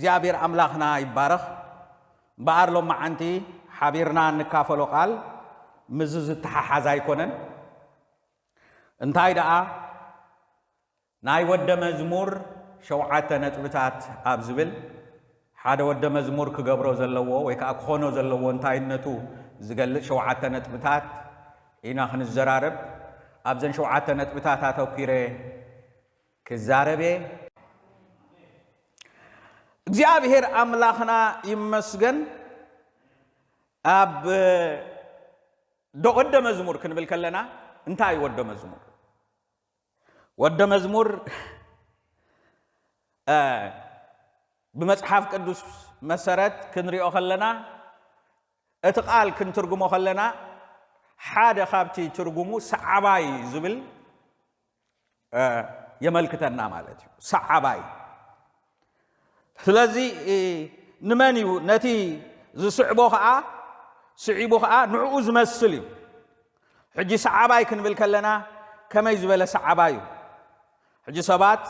እግዚኣብሔር ኣምላኽና ይባረኽ። እምበኣር ሎማዓንቲ ሓቢርና እንካፈሎ ቃል ምስዚ ዝተሓሓዝ ኣይኮነን። እንታይ ደኣ ናይ ወደ መዝሙር ሸውዓተ ነጥብታት ኣብ ዝብል ሓደ ወደ መዝሙር ክገብሮ ዘለዎ ወይ ከዓ ክኾኖ ዘለዎ እንታይነቱ ዝገልጽ ሸውዓተ ነጥብታት ኢና ክንዘራረብ። ኣብዘን ሸውዓተ ነጥብታት ኣተኪረ ክዛረብ እየ። እግዚኣብሔር ኣምላኽና ይመስገን። ኣብ ዶ ወደ መዝሙር ክንብል ከለና እንታይ እዩ ወደ መዝሙር? ወደ መዝሙር ብመጽሓፍ ቅዱስ መሰረት ክንሪኦ ከለና እቲ ቃል ክንትርጉሞ ከለና ሓደ ካብቲ ትርጉሙ ሰዓባይ ዝብል የመልክተና ማለት እዩ። ሰዓባይ። ስለዚ ንመን እዩ ነቲ ዝስዕቦ ከዓ ስዒቡ ከዓ ንዕኡ ዝመስል እዩ። ሕጂ ሰዓባይ ክንብል ከለና ከመይ ዝበለ ሰዓባይ እዩ? ሕጂ ሰባት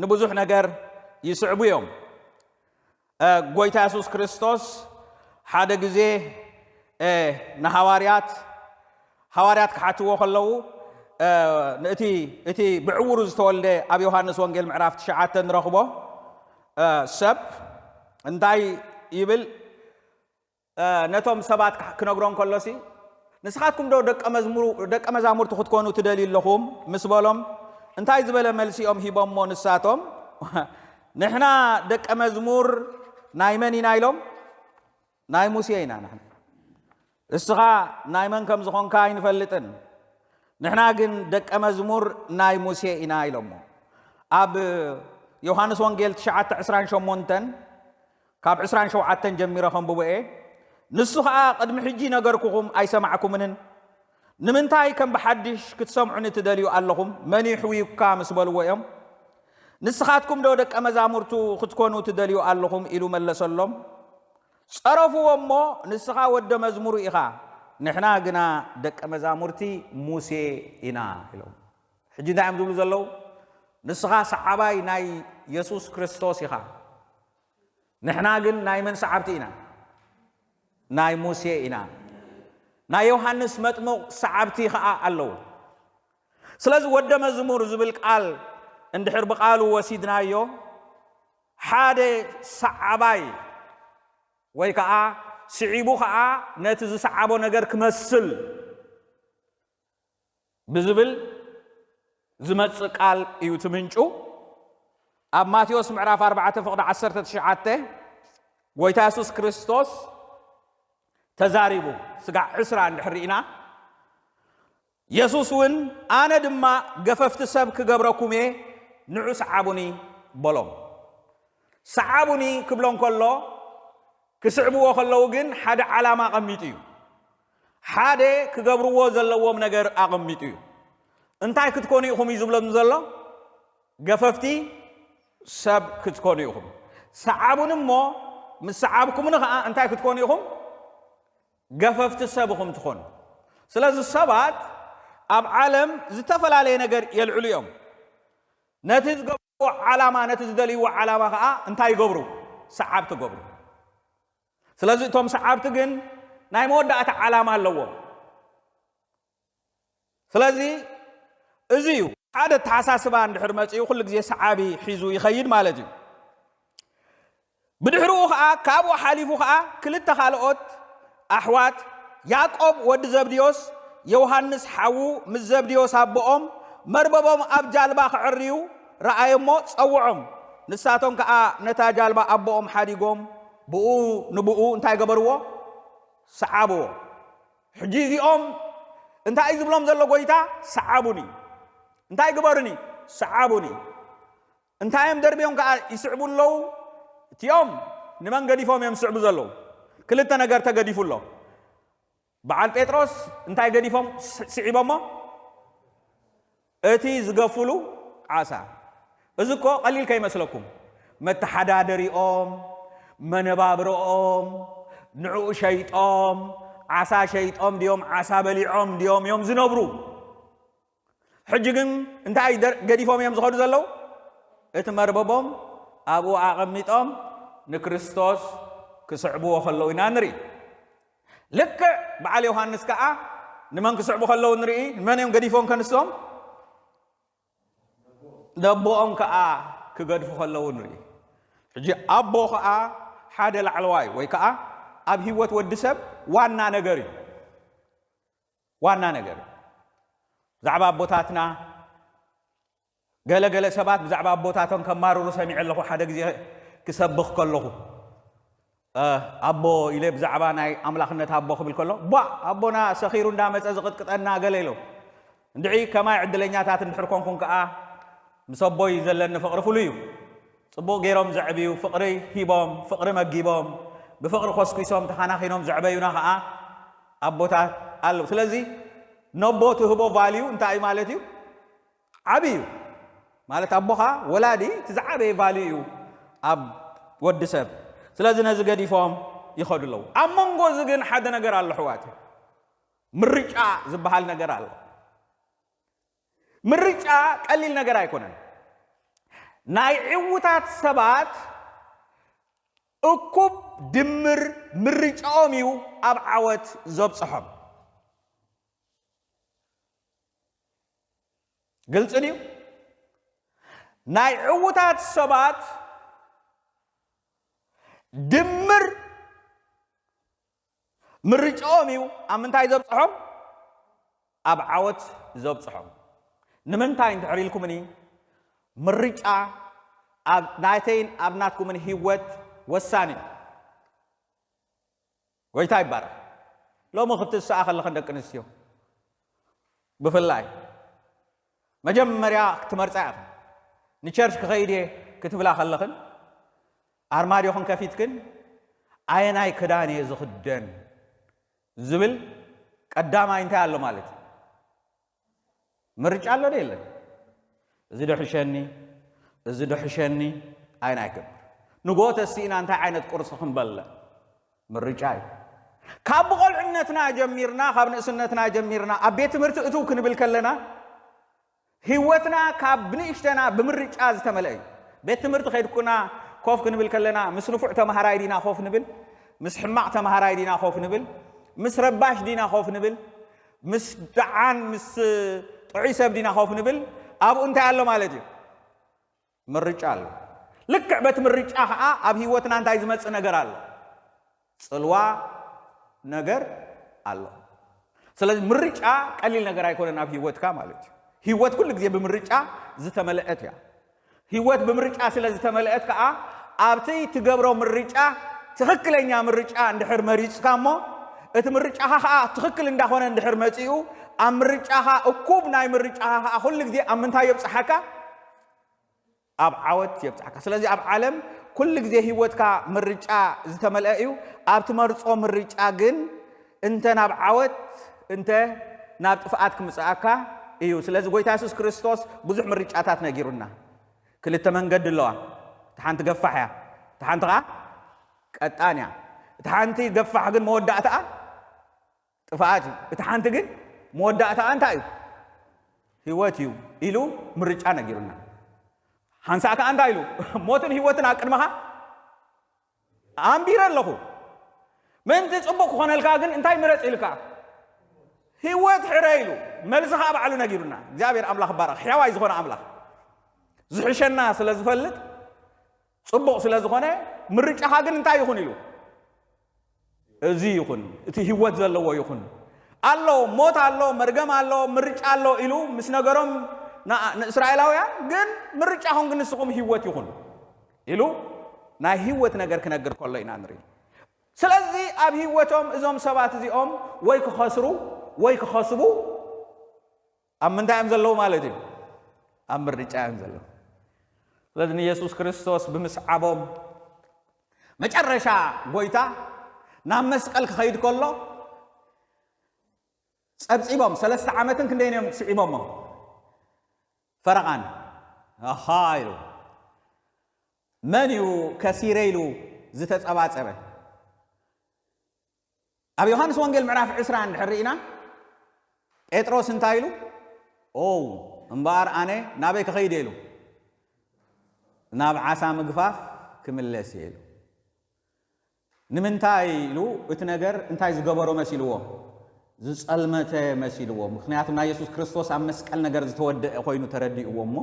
ንብዙሕ ነገር ይስዕቡ እዮም። ጎይታ የሱስ ክርስቶስ ሓደ ግዜ ንሃዋርያት ሃዋርያት ክሓትዎ ከለዉ እቲ እቲ ብዕውሩ ዝተወልደ ኣብ ዮሃንስ ወንጌል ምዕራፍ ትሽዓተ ንረኽቦ ሰብ እንታይ ይብል? ነቶም ሰባት ክነግሮም ከሎሲ ንስኻትኩም ዶ ደቀ መዛሙርቱ ክትኮኑ ትደልዩ ኣለኹም ምስ በሎም እንታይ ዝበለ መልሲ እዮም ሂቦሞ ንሳቶም? ንሕና ደቀ መዝሙር ናይ መን ኢና ኢሎም? ናይ ሙሴ ኢና ንሕና። እስኻ ናይ መን ከም ዝኾንካ ኣይንፈልጥን፣ ንሕና ግን ደቀ መዝሙር ናይ ሙሴ ኢና ኢሎሞ። ኣብ ዮሃንስ ወንጌል ትሽዓተ ዕስራን ሸሞንተን ካብ ዕስራን ሸውዓተን ጀሚረ ከንብቦ እየ። ንሱ ኸኣ ቅድሚ ሕጂ ነገርኩኹም ኣይሰማዕኩምንን፣ ንምንታይ ከም ብሓድሽ ክትሰምዑኒ ትደልዩ ኣለኹም? መን እዩ ሕውዩካ ምስ በልዎ እዮም፣ ንስኻትኩም ዶ ደቀ መዛሙርቱ ክትኮኑ ትደልዩ ኣለኹም? ኢሉ መለሰሎም። ጸረፍዎ እሞ፣ ንስኻ ወደ መዝሙሩ ኢኻ፣ ንሕና ግና ደቀ መዛሙርቲ ሙሴ ኢና ኢሎም። ሕጂ እንታይ እዮም ዝብሉ ዘለዉ? ንስኻ ሰዓባይ ናይ የሱስ ክርስቶስ ኢኻ፣ ንሕና ግን ናይ መን ሰዓብቲ ኢና? ናይ ሙሴ ኢና። ናይ ዮሃንስ መጥምቕ ሰዓብቲ ኸኣ ኣለዉ። ስለዚ ወደ መዝሙር ዝብል ቃል እንድሕር ብቓሉ ወሲድናዮ ሓደ ሰዓባይ ወይ ከዓ ስዒቡ ከዓ ነቲ ዝሰዓቦ ነገር ክመስል ብዝብል ዝመጽእ ቃል እዩ እቲ ምንጩ። ኣብ ማቴዎስ ምዕራፍ ኣርባዕተ ፍቕዲ ዓሰርተ ትሽዓተ ጎይታ የሱስ ክርስቶስ ተዛሪቡ ስጋዕ ዕስራ እንድሕር ርኢና የሱስ እውን ኣነ ድማ ገፈፍቲ ሰብ ክገብረኩም እየ ንዑ ሰዓቡኒ በሎም። ሰዓቡኒ ክብሎ እንከሎ ክስዕብዎ ከለዉ ግን ሓደ ዓላማ ኣቐሚጡ እዩ። ሓደ ክገብርዎ ዘለዎም ነገር ኣቐሚጡ እዩ። እንታይ ክትኮኑ ኢኹም እዩ ዝብሎም ዘሎ? ገፈፍቲ ሰብ ክትኮኑ ኢኹም። ሰዓቡኒ እሞ ምስ ሰዓብኩምኒ ኸዓ እንታይ ክትኮኑ ኢኹም? ገፈፍቲ ሰብ ኢኹም ትኾኑ። ስለዚ ሰባት ኣብ ዓለም ዝተፈላለየ ነገር የልዕሉ እዮም። ነቲ ዝገብርዎ ዓላማ ነቲ ዝደልይዎ ዓላማ ከዓ እንታይ ይገብሩ? ሰዓብቲ ገብሩ። ስለዚ እቶም ሰዓብቲ ግን ናይ መወዳእታ ዓላማ ኣለዎም። ስለዚ እዚ እዩ ሓደ ኣተሓሳስባ እንድሕር መፂኡ ኩሉ ግዜ ሰዓቢ ሒዙ ይኸይድ ማለት እዩ። ብድሕሪኡ ከዓ ካብኡ ሓሊፉ ከዓ ክልተ ካልኦት ኣሕዋት ያዕቆብ ወዲ ዘብድዮስ ዮሃንስ ሓዉ ምስ ዘብድዮስ ኣቦኦም መርበቦም ኣብ ጃልባ ክዕርዩ ረኣየ እሞ ጸውዖም። ንሳቶም ከዓ ነታ ጃልባ ኣቦኦም ሓዲጎም ብኡ ንብኡ እንታይ ገበርዎ? ሰዓብዎ። ሕጂ እዚኦም እንታይ እዩ ዝብሎም ዘሎ ጎይታ? ሰዓቡኒ። እንታይ ግበሩኒ? ሰዓቡኒ። እንታይ እዮም ደርብዮም ከዓ ይስዕቡ ኣለዉ? እቲኦም ንመን ገዲፎም እዮም ዝስዕቡ ዘለዉ? ክልተ ነገር ተገዲፉ ኣሎ። በዓል ጴጥሮስ እንታይ ገዲፎም ስዒቦሞ? እቲ ዝገፍሉ ዓሳ። እዚ እኮ ቀሊል ከይመስለኩም። መተሓዳደሪኦም፣ መነባብሮኦም፣ ንዕኡ ሸይጦም፣ ዓሳ ሸይጦም ድዮም ዓሳ በሊዖም ድዮም እዮም ዝነብሩ። ሕጂ ግን እንታይ ገዲፎም እዮም ዝኸዱ ዘለዉ? እቲ መርበቦም ኣብኡ ኣቐሚጦም ንክርስቶስ ክስዕብዎ ከለዉ ኢና ንርኢ። ልክዕ በዓል ዮሃንስ ከኣ ንመን ክስዕቡ ከለዉ ንርኢ? ንመን እዮም ገዲፎም ከንሶም? ነቦኦም ከኣ ክገድፉ ከለዉ ንርኢ። ሕጂ ኣቦ ከኣ ሓደ ላዕለዋይ ወይ ከኣ ኣብ ህይወት ወዲ ሰብ ዋና ነገር እዩ። ዋና ነገር እዩ። ብዛዕባ ኣቦታትና ገለ ገለ ሰባት ብዛዕባ ኣቦታቶም ከማርሩ ሰሚዐ ኣለኹ። ሓደ ግዜ ክሰብኽ ከለኹ ኣቦ ኢለ ብዛዕባ ናይ ኣምላኽነት ኣቦ ክብል ከሎ፣ ቧ ኣቦና ሰኺሩ እንዳመጸ ዝቕጥቅጠና ገለ ኢሎም። እንድዒ ከማይ ዕድለኛታት እንድሕር ኮንኩም ከኣ ምስ ኣቦይ ዘለኒ ፍቕሪ ፍሉይ እዩ። ጽቡቕ ገይሮም ዘዕብዩ፣ ፍቕሪ ሂቦም፣ ፍቕሪ መጊቦም፣ ብፍቕሪ ኮስኪሶም ተኻናኺኖም ዘዕበዩና ከኣ ኣቦታት ኣለዉ። ስለዚ ነቦ ትህቦ ቫልዩ እንታይ እዩ ማለት እዩ? ዓቢ እዩ ማለት ኣቦኻ ወላዲ እቲ ዝዓበየ ቫልዩ እዩ ኣብ ወዲ ሰብ። ስለዚ ነዚ ገዲፎም ይኸዱ ኣለዉ። ኣብ መንጎ እዚ ግን ሓደ ነገር ኣሎ ኣሕዋት፣ ምርጫ ዝበሃል ነገር ኣሎ። ምርጫ ቀሊል ነገር ኣይኮነን። ናይ ዕዉታት ሰባት እኩብ ድምር ምርጫኦም እዩ ኣብ ዓወት ዘብጽሖም። ግልፂ ድዩ? ናይ ዕዉታት ሰባት ድምር ምርጫኦም እዩ ኣብ ምንታይ ዘብፅሖም? ኣብ ዓወት ዘብፅሖም። ንምንታይ እንድሕር ኢልኩምኒ፣ ምርጫ ኣብ ናተይን ኣብ ናትኩምን ህይወት ወሳኒ እዩ። ጎይታ ይባረኽ። ሎሚ ክትስኣ ከለኽን ደቂ ኣንስትዮ ብፍላይ መጀመርያ ክትመርጻ ኢኽን። ንቸርች ክኸይድ እየ ክትብላ ከለኽን ኣርማድዮኽን ከፊትክን ኣየናይ ክዳን እየ ዝኽደን ዝብል ቀዳማይ እንታይ ኣሎ ማለት እዩ? ምርጫ ኣሎ ዶ የለን? እዚ ዶ ሕሸኒ፣ እዚ ዶ ሕሸኒ ኣይን ኣይገብር። ንጎ ተሲእና እንታይ ዓይነት ቁርሲ ክንበልዕ ምርጫ እዩ። ካብ ብቆልዕነትና ጀሚርና፣ ካብ ንእስነትና ጀሚርና ኣብ ቤት ትምህርቲ እትው ክንብል ከለና ህይወትና ካብ ብንእሽተና ብምርጫ ዝተመልአ እዩ። ቤት ትምህርቲ ከይድኩና ኮፍ ክንብል ከለና ምስ ንፉዕ ተማሃራይ ዲና ኮፍ ንብል፣ ምስ ሕማቕ ተማሃራይ ዲና ኮፍ ንብል፣ ምስ ረባሽ ዲና ኮፍ ንብል፣ ምስ ደዓን ምስ ጥዑይ ሰብ ዲና ኮፍ ንብል፣ ኣብኡ እንታይ ኣሎ ማለት እዩ? ምርጫ ኣሎ። ልክዕ በቲ ምርጫ ኸዓ ኣብ ህይወትና እንታይ ዝመጽእ ነገር ኣሎ? ጽልዋ ነገር ኣሎ። ስለዚ ምርጫ ቀሊል ነገር ኣይኮነን ኣብ ህይወትካ ማለት እዩ። ህይወት ኩሉ ግዜ ብምርጫ ዝተመልአት እያ። ህይወት ብምርጫ ስለ ዝተመልአት ከኣ ኣብቲ ትገብሮ ምርጫ ትኽክለኛ ምርጫ እንድሕር መሪጽካ እሞ እቲ ምርጫኻ ከኣ ትኽክል እንዳኾነ እንድሕር መጺኡ ኣብ ምርጫኻ እኩብ ናይ ምርጫኻ ከኣ ኩሉ ግዜ ኣብ ምንታይ የብጽሓካ? ኣብ ዓወት የብጽሓካ። ስለዚ ኣብ ዓለም ኩሉ ግዜ ህይወትካ ምርጫ ዝተመልአ እዩ። ኣብ ትመርጾ ምርጫ ግን እንተ ናብ ዓወት እንተ ናብ ጥፍኣት ክምጽኣካ እዩ። ስለዚ ጎይታ የሱስ ክርስቶስ ብዙሕ ምርጫታት ነጊሩና። ክልተ መንገዲ ኣለዋ። እቲ ሓንቲ ገፋሕ እያ፣ እቲ ሓንቲ ኸዓ ቀጣን እያ። እቲ ሓንቲ ገፋሕ ግን መወዳእታኣ ጥፍኣት እዩ። እቲ ሓንቲ ግን መወዳእታኣ እንታይ እዩ? ህይወት እዩ ኢሉ ምርጫ ነጊሩና። ሓንሳእ ከኣ እንታይ ኢሉ? ሞትን ህይወትን ኣብ ቅድመኻ ኣንቢረ ኣለኹ። ምእንቲ ጽቡቕ ክኾነልካ ግን እንታይ ምረጽ ኢልካ? ህይወት ሕረ ኢሉ። መልሲ ከኣ ባዕሉ ነጊሩና። እግዚኣብሔር ኣምላኽ ይባረኽ። ሕያዋይ ዝኾነ ኣምላኽ። ዝሕሸና ስለ ዝፈልጥ፣ ጽቡቕ ስለ ዝኾነ፣ ምርጫኻ ግን እንታይ ይኹን ኢሉ? እዚ ይኹን፣ እቲ ህይወት ዘለዎ ይኹን። ኣሎ፣ ሞት ኣሎ፣ መርገም ኣሎ፣ ምርጫ ኣሎ ኢሉ ምስ ነገሮም ንኣ-፣ ንእስራኤላውያን ግን ምርጫኹም ግን ንስኹም ህይወት ይኹን ኢሉ ናይ ህይወት ነገር ክነግር ከሎ ኢና ንርኢ። ስለዚ ኣብ ህይወቶም እዞም ሰባት እዚኦም ወይ ክኸስሩ ወይ ክኸስቡ ኣብ ምንታይ እዮም ዘለዉ ማለት እዩ? ኣብ ምርጫ እዮም ዘለዉ። ስለዚ ንየሱስ ክርስቶስ ብምስዓቦም መጨረሻ ጎይታ ናብ መስቀል ክኸይድ ከሎ ጸብጺቦም ሰለስተ ዓመትን ክንደይን እዮም ስዒቦሞ? ፈረቓን። ኣሃ ኢሉ። መን እዩ ከሲረ ኢሉ ዝተጸባጸበ? ኣብ ዮሃንስ ወንጌል ምዕራፍ ዕስራ እንድሕር ርኢና፣ ጴጥሮስ እንታይ ኢሉ? ኦ፣ እምበኣር ኣነ ናበይ ክኸይድ እየ ኢሉ? ናብ ዓሳ ምግፋፍ ክምለስ እየ ኢሉ። ንምንታይ ኢሉ? እቲ ነገር እንታይ ዝገበሮ መሲልዎ? ዝጸልመተ መሲልዎ። ምኽንያቱ ናይ የሱስ ክርስቶስ ኣብ መስቀል ነገር ዝተወደአ ኮይኑ ተረዲእዎ እሞ፣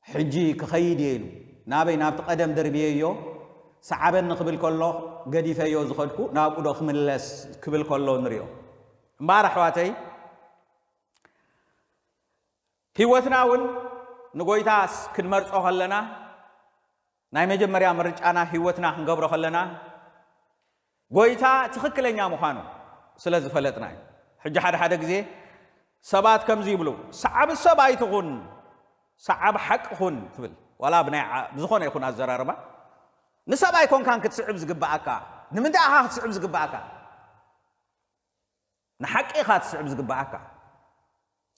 ሕጂ ክኸይድ እየ ኢሉ። ናበይ? ናብቲ ቀደም ደርብየዮ፣ ሰዓበኒ ክብል ከሎ ገዲፈዮ ዝኸድኩ፣ ናብኡ ዶ ክምለስ ክብል ከሎ ንሪኦ። እምበኣር ኣሕዋተይ፣ ህይወትና እውን ንጎይታ ክንመርጾ ከለና፣ ናይ መጀመርያ ምርጫና ህይወትና ክንገብሮ ከለና፣ ጎይታ ትኽክለኛ ምዃኑ ስለ ዝፈለጥና እዩ። ሕጂ ሓደ ሓደ ግዜ ሰባት ከምዚ ይብሉ፣ "ሰዓቢ ሰብ ኣይትኹን፣ ሰዓቢ ሓቂ ኩን" ትብል። ዋላ ብናይ ዓ-፣ ብዝኾነ ይኹን ኣዘራርባ፣ ንሰብ ኣይኮንካን ክትስዕብ ዝግብኣካ። ንምንታይ ኢኻ ክትስዕብ ዝግብኣካ? ንሓቂ ኢኻ ክትስዕብ ዝግብኣካ።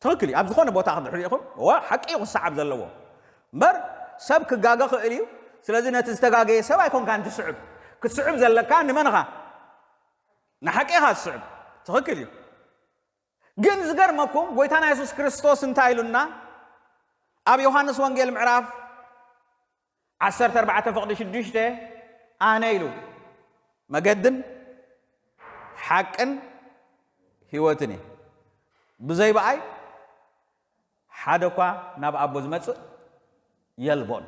ትኽክል እዩ። ኣብ ዝኾነ ቦታ ክትድሕር ኢኹም፣ እወ፣ ሓቂ እዩ ክሰዓብ ዘለዎ። እምበር ሰብ ክጋገ ክእል እዩ። ስለዚ ነቲ ዝተጋገየ ሰብ ኣይኮንካን ትስዕብ። ክትስዕብ ዘለካ ንመን ኢኻ? ንሓቂ ኢኻ ትስዕብ። ትኽክል እዩ። ግን ዝገርመኩም፣ ጎይታና የሱስ ክርስቶስ እንታይ ኢሉና? ኣብ ዮሃንስ ወንጌል ምዕራፍ ዓሰርተ ኣርባዕተ ፍቕዲ ሽዱሽተ፣ ኣነ ኢሉ፣ መገድን ሓቅን ህይወትን እየ። ብዘይ ብኣይ ሓደ እኳ ናብ ኣቦ ዝመጽእ የልቦን።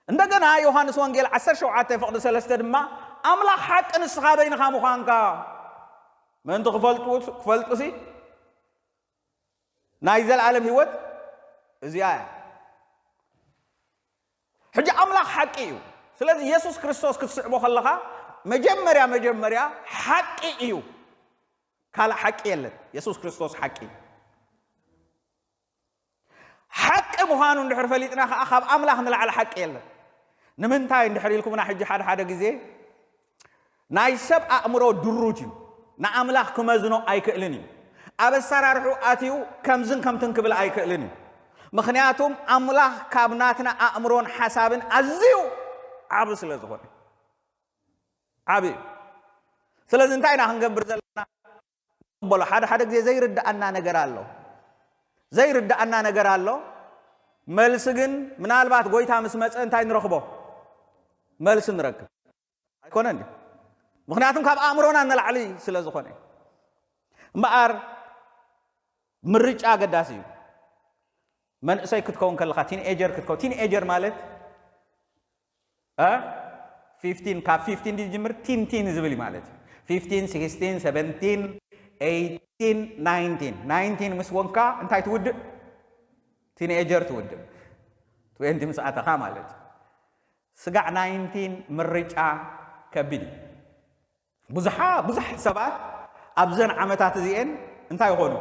እንደገና ዮሃንስ ወንጌል ዓሰርተ ሸውዓተ ፍቕዲ ሰለስተ ድማ፣ ኣምላኽ ሓቂ ንስኻ በይንኻ ምዃንካ ምእንቲ ክፈልጡ፣ ክፈልጡሲ ናይ ዘለኣለም ህይወት እዚኣ እያ። ሕጂ ኣምላኽ ሓቂ እዩ። ስለዚ የሱስ ክርስቶስ ክትስዕቦ ከለኻ መጀመርያ፣ መጀመርያ ሓቂ እዩ። ካልእ ሓቂ የለን። የሱስ ክርስቶስ ሓቂ እዩ። ሓቂ ምዃኑ እንድሕር ፈሊጥና ከኣ ካብ ኣምላኽ ንላዕሊ ሓቂ የለን። ንምንታይ እንድሕር ኢልኩምና፣ ሕጂ ሓደ ሓደ ግዜ ናይ ሰብ ኣእምሮ ድሩት እዩ። ንኣምላኽ ክመዝኖ ኣይክእልን እዩ። ኣብ ኣሰራርሑ ኣትዩ ከምዝን ከምትን ክብል ኣይክእልን እዩ። ምኽንያቱም ኣምላኽ ካብ ናትና ኣእምሮን ሓሳብን ኣዝዩ ዓቢ ስለ ዝኾነ። ዓቢ እዩ። ስለዚ እንታይ ኢና ክንገብር ዘለና? በሎ፣ ሓደ ሓደ ግዜ ዘይርድኣና ነገር ኣሎ። ዘይርድኣና ነገር ኣሎ። መልሲ ግን ምናልባት ጎይታ ምስ መጸ እንታይ ንረኽቦ? መልሲ ንረክብ። ኣይኮነን ድዩ? ምኽንያቱም ካብ ኣእምሮና ንላዕሊ ስለ ዝኾነ። እምበኣር ምርጫ ኣገዳሲ እዩ። መንእሰይ ክትከውን ከለኻ፣ ቲንኤጀር ክትከውን፣ ቲንኤጀር ማለት፣ እ? ፊፍቲን፣ ካብ ፊፍቲን ድዩ ዝጅምር? ቲን፣ ቲን ዝብል እዩ ማለት እዩ። ፊፍቲን፣ ሲክስቲን፣ ሰቨንቲን፣ ኤይቲን፣ ናይንቲን። ናይንቲን ምስ ወንካ እንታይ ትውድእ? ቲንኤጀር ትውድእ። ትዌንቲ ምስ ኣተኻ ማለት እዩ። ስጋዕ ናይንቲን ምርጫ ከቢድ እዩ። ብዙሓ-፣ ብዙሕ ሰባት ኣብዘን ዓመታት እዚኤን እንታይ ይኾኑ?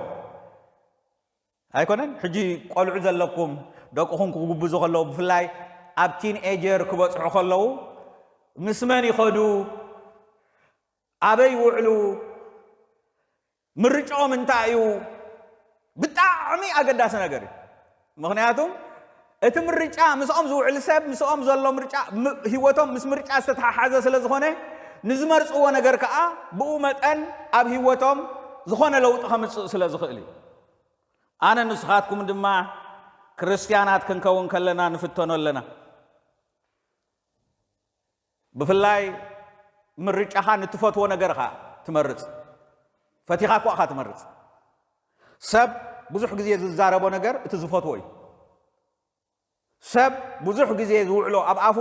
ኣይኮነን? ሕጂ ቆልዑ ዘለኩም፣ ደቅኹም ክጉብዙ ከለዉ፣ ብፍላይ ኣብ ቲንኤጀር ክበጽሑ ከለዉ፣ ምስ መን ይኸዱ? ኣበይ ይውዕሉ? ምርጫኦም እንታይ እዩ? ብጣዕሚ ኣገዳሲ ነገር እዩ። ምኽንያቱም እቲ ምርጫ፣ ምስኦም ዝውዕል ሰብ፣ ምስኦም ዘሎ ምርጫ፣ ም-፣ ህይወቶም ምስ ምርጫ ዝተተሓሓዘ ስለ ዝኾነ፣ ንዝመርጽዎ ነገር ከኣ ብኡ መጠን ኣብ ህይወቶም ዝኾነ ለውጢ ከምጽእ ስለ ዝኽእል እዩ። ኣነ ንስኻትኩም ድማ ክርስትያናት ክንከውን ከለና ንፍተኖ ኣለና። ብፍላይ ምርጫኻ ንትፈትዎ ነገር ኢኻ ትመርጽ። ፈቲኻ እኮ ኢኻ ትመርጽ። ሰብ ብዙሕ ግዜ ዝዛረቦ ነገር እቲ ዝፈትዎ እዩ። ሰብ ብዙሕ ግዜ ዝውዕሎ ኣብ ኣፉ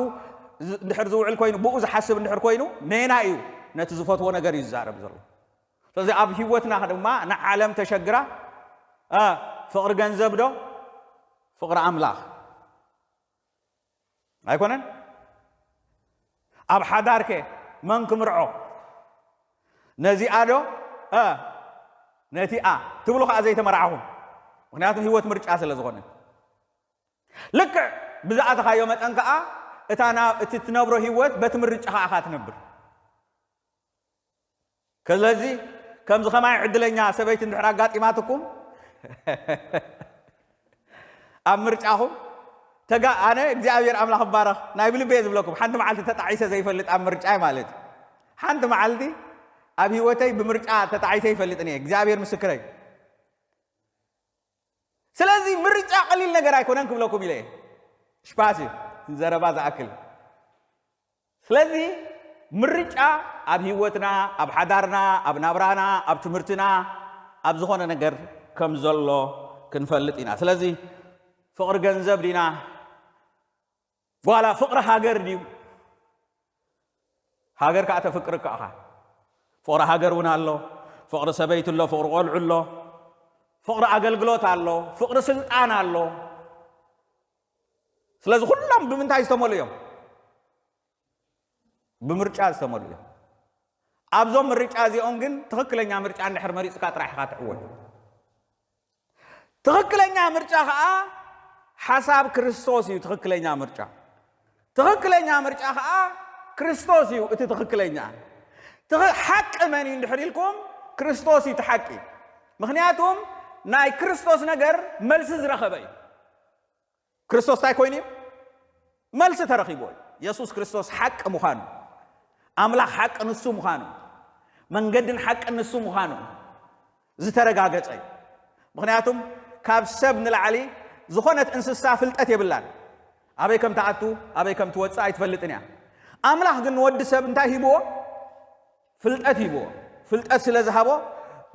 ዝ-፣ እንድሕር ዝውዕል ኮይኑ፣ ብኡ ዝሓስብ እንድሕር ኮይኑ፣ ሜና እዩ፣ ነቲ ዝፈትዎ ነገር እዩ ዝዛረብ ዘሎ። ስለዚ ኣብ ህይወትና ድማ ንዓለም ተሸግራ፣ እ፣ ፍቕሪ ገንዘብ ዶ ፍቕሪ ኣምላኽ? ኣይኮነን? ኣብ ሓዳርከ መን ክምርዖ? ነዚኣ ዶ፣ እ፣ ነቲኣ ትብሉ ከኣ ዘይተመርዓኹም። ምኽንያቱም ህይወት ምርጫ ስለ ዝኾነ። ልክዕ ብዝኣተኻዮ መጠን ከኣ እታ ና-፣ እቲ ትነብሮ ህይወት በቲ ምርጫኻ ኢኻ ትነብር። ስለዚ ከምዚ ከማይ ዕድለኛ ሰበይቲ እንድሕር ኣጋጢማትኩም ኣብ ምርጫኹም ተጋ-፣ ኣነ እግዚኣብሔር ኣምላኽ ይባረኽ፣ ናይ ብልቢ እየ ዝብለኩም። ሓንቲ መዓልቲ ተጣዒሰ ዘይፈልጥ ኣብ ምርጫይ ማለት እዩ። ሓንቲ መዓልቲ ኣብ ህይወተይ ብምርጫ ተጣዒሰ ይፈልጥን እየ፣ እግዚኣብሔር ምስክረይ። ስለዚ ምርጫ ቀሊል ነገር ኣይኮነን ክብለኩም ኢለ እየ። ሽፓስ እዩ ዘረባ ዝኣክል። ስለዚ ምርጫ ኣብ ህይወትና፣ ኣብ ሓዳርና፣ ኣብ ናብራና፣ ኣብ ትምህርትና፣ ኣብ ዝኾነ ነገር ከም ዘሎ ክንፈልጥ ኢና። ስለዚ ፍቕሪ ገንዘብ ዲና፣ ዋላ ፍቕሪ ሃገር ድዩ? ሃገር ከዓ ተፍቅር ከዓ ፍቕሪ ሃገር እውን ኣሎ፣ ፍቕሪ ሰበይቲ ኣሎ፣ ፍቕሪ ቆልዑ ኣሎ፣ ፍቕሪ ኣገልግሎት ኣሎ፣ ፍቕሪ ስልጣን ኣሎ። ስለዚ ኩሎም ብምንታይ ዝተመሉ እዮም? ብምርጫ ዝተመሉ እዮም። ኣብዞም ምርጫ እዚኦም ግን ትኽክለኛ ምርጫ እንድሕር መሪፅካ ጥራሕ ኢኻ ትዕወት። ትኽክለኛ ምርጫ ከዓ ሓሳብ ክርስቶስ እዩ። ትኽክለኛ ምርጫ ትኽክለኛ ምርጫ ከዓ ክርስቶስ እዩ። እቲ ትኽክለኛ ትኽ- ሓቂ መን እዩ እንድሕር ኢልኩም፣ ክርስቶስ እዩ እቲ ሓቂ። ምክንያቱም ናይ ክርስቶስ ነገር መልሲ ዝረኸበ እዩ። ክርስቶስ እንታይ ኮይኑ እዩ? መልሲ ተረኺብዎ እዩ። የሱስ ክርስቶስ ሓቂ ምዃኑ፣ ኣምላኽ ሓቂ ንሱ ምዃኑ፣ መንገድን ሓቅን ንሱ ምዃኑ ዝተረጋገጸ እዩ። ምኽንያቱም ካብ ሰብ ንላዕሊ ዝኾነት እንስሳ ፍልጠት የብላን። ኣበይ ከም ትኣቱ፣ ኣበይ ከም ትወጽእ ኣይትፈልጥን እያ። ኣምላኽ ግን ንወዲ ሰብ እንታይ ሂብዎ? ፍልጠት ሂብዎ። ፍልጠት ስለ ዝሃቦ፣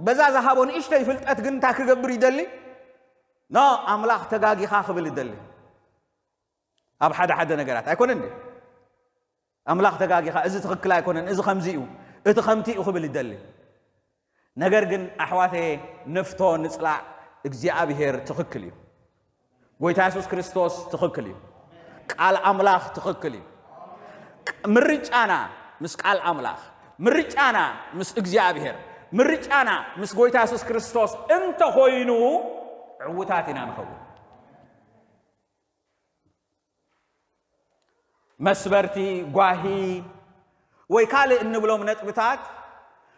በዛ ዝሃቦ ንእሽተይ ፍልጠት ግን እንታይ ክገብር ይደሊ? ኖ፣ ኣምላኽ ተጋጊኻ ክብል ይደሊ። ኣብ ሓደ ሓደ ነገራት ኣይኮነን ድዩ? ኣምላኽ ተጋጊኻ፣ እዚ ትኽክል ኣይኮነን፣ እዚ ከምዚ እዩ፣ እቲ ከምቲ እዩ ክብል ይደሊ። ነገር ግን ኣሕዋተየ፣ ንፍቶ ንጽላእ፣ እግዚኣብሄር ትኽክል እዩ። ጎይታ የሱስ ክርስቶስ ትኽክል እዩ። ቃል ኣምላኽ ትኽክል እዩ። ምርጫና ምስ ቃል ኣምላኽ፣ ምርጫና ምስ እግዚኣብሄር፣ ምርጫና ምስ ጎይታ የሱስ ክርስቶስ እንተኾይኑ፣ ዕዉታት ኢና ንኸውን። መስበርቲ፣ ጓሂ ወይ ካልእ እንብሎም ነጥብታት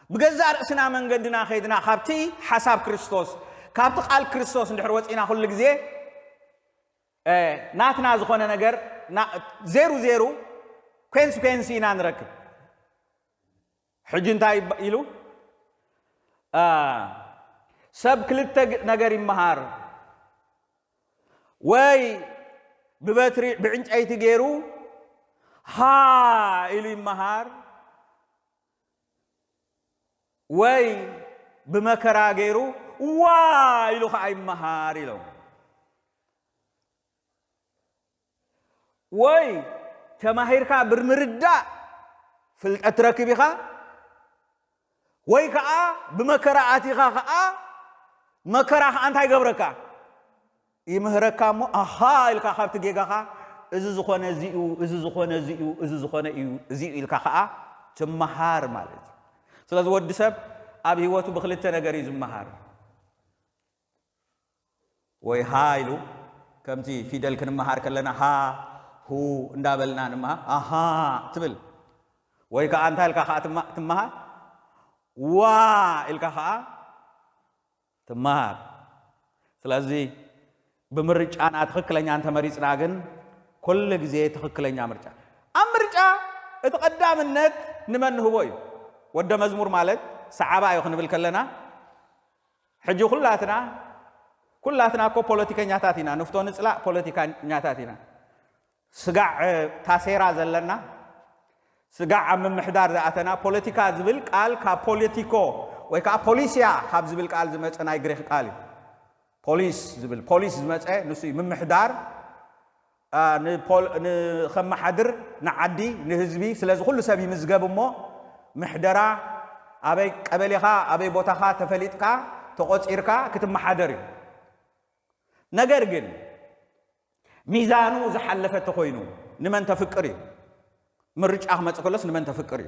ብገዛእ ርእስና መንገድና ከይድና ካብቲ ሓሳብ ክርስቶስ፣ ካብቲ ቃል ክርስቶስ እንድሕር ወፂና ኩሉ ግዜ፣ እ፣ ናትና ዝኾነ ነገር ና-፣ ዜሩ ዜሩ ኮንስኮንሲ ኢና ንረክብ። ሕጂ እንታይ ይባ-፣ ኢሉ? እ፣ ሰብ ክልተ ግ-፣ ነገር ይመሃር። ወይ ብበትሪ ብዕንጨይቲ ገይሩ ሃ ኢሉ ይመሃር፣ ወይ ብመከራ ገይሩ ዋ ኢሉ ኸዓ ይመሃር ኢሎም። ወይ ተማሂርካ ብምርዳእ ፍልጠት ትረክብ ኢኻ፣ ወይ ከዓ ብመከራ ኣቲኻ ከዓ መከራ ከዓ እንታይ ይገብረካ? ይምህረካ እሞ፣ ኣሃ ኢልካ ካብቲ ጌጋኻ፣ እዚ ዝኾነ እዚ እዩ፣ እዚ ዝኾነ እዚ እዩ፣ እዚ ዝኾነ እዩ፣ እዚ እዩ ኢልካ ከዓ ትመሃር ማለት እዩ። ስለዚ ወዲ ሰብ ኣብ ህይወቱ ብክልተ ነገር እዩ ዝመሃር። ወይ ሃ ኢሉ፣ ከምቲ ፊደል ክንመሃር ከለና ሃ፣ ሁ እንዳበልና ንምሃር፣ ኣሃ ትብል። ወይ ከዓ እንታይ ኢልካ ከዓ ትማ-፣ ትመሃር? ዋ ኢልካ ከዓ ትመሃር። ስለዚ ብምርጫና ትኽክለኛ እንተመሪፅና ግን ኩሉ ግዜ ትኽክለኛ ምርጫ። ኣብ ምርጫ እቲ ቀዳምነት ንመን ንህቦ እዩ? ወደ መዝሙር ማለት ሰዓባ እዩ ክንብል ከለና፣ ሕጂ ኩላትና፣ ኩላትና እኮ ፖለቲከኛታት ኢና፣ ንፍቶ ንፅላእ ፖለቲከኛታት ኢና። ስጋዕ፣ እ፣ ታሴራ ዘለና፣ ስጋዕ ኣብ ምምሕዳር ዝኣተና፣ ፖለቲካ ዝብል ቃል ካብ ፖለቲኮ ወይ ከዓ ፖሊሲያ ካብ ዝብል ቃል ዝመፀ ናይ ግሪክ ቃል እዩ። ፖሊስ ዝብል፣ ፖሊስ ዝመፀ ንሱ እዩ። ምምሕዳር፣ ኣ፣ ንፖል-፣ ንኸመሓድር ንዓዲ፣ ንህዝቢ፣ ስለዚ ኩሉ ሰብ ይምዝገብ እሞ ምሕደራ ኣበይ ቀበሌኻ፣ ኣበይ ቦታኻ ተፈሊጥካ፣ ተቖጺርካ ክትመሓደር እዩ። ነገር ግን ሚዛኑ ዝሓለፈ ተኾይኑ ንመን ተፍቅር እዩ? ምርጫ ክመጽእ ከሎስ ንመን ተፍቅር እዩ?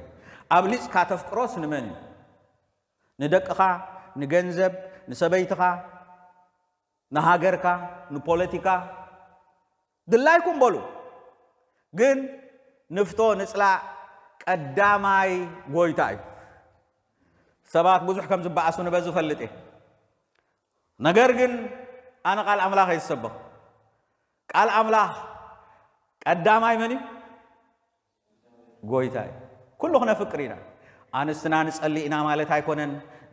ኣብሊጽካ ተፍቅሮስ ንመን እዩ? ንደቅኻ፣ ንገንዘብ፣ ንሰበይትኻ፣ ንሃገርካ፣ ንፖለቲካ፣ ድላይኩም በሉ። ግን ንፍቶ ንጽላእ ቀዳማይ ጎይታ እዩ። ሰባት ብዙሕ ከም ዝበኣሱ ንበዚ እፈልጥ እየ። ነገር ግን ኣነ ቃል ኣምላኽ እየ ዝሰብኽ። ቃል ኣምላኽ ቀዳማይ መን እዩ? ጎይታ እዩ። ኩሉ ክነፍቅር ኢና። ኣንስትና ንጸሊ ኢና ማለት ኣይኮነን።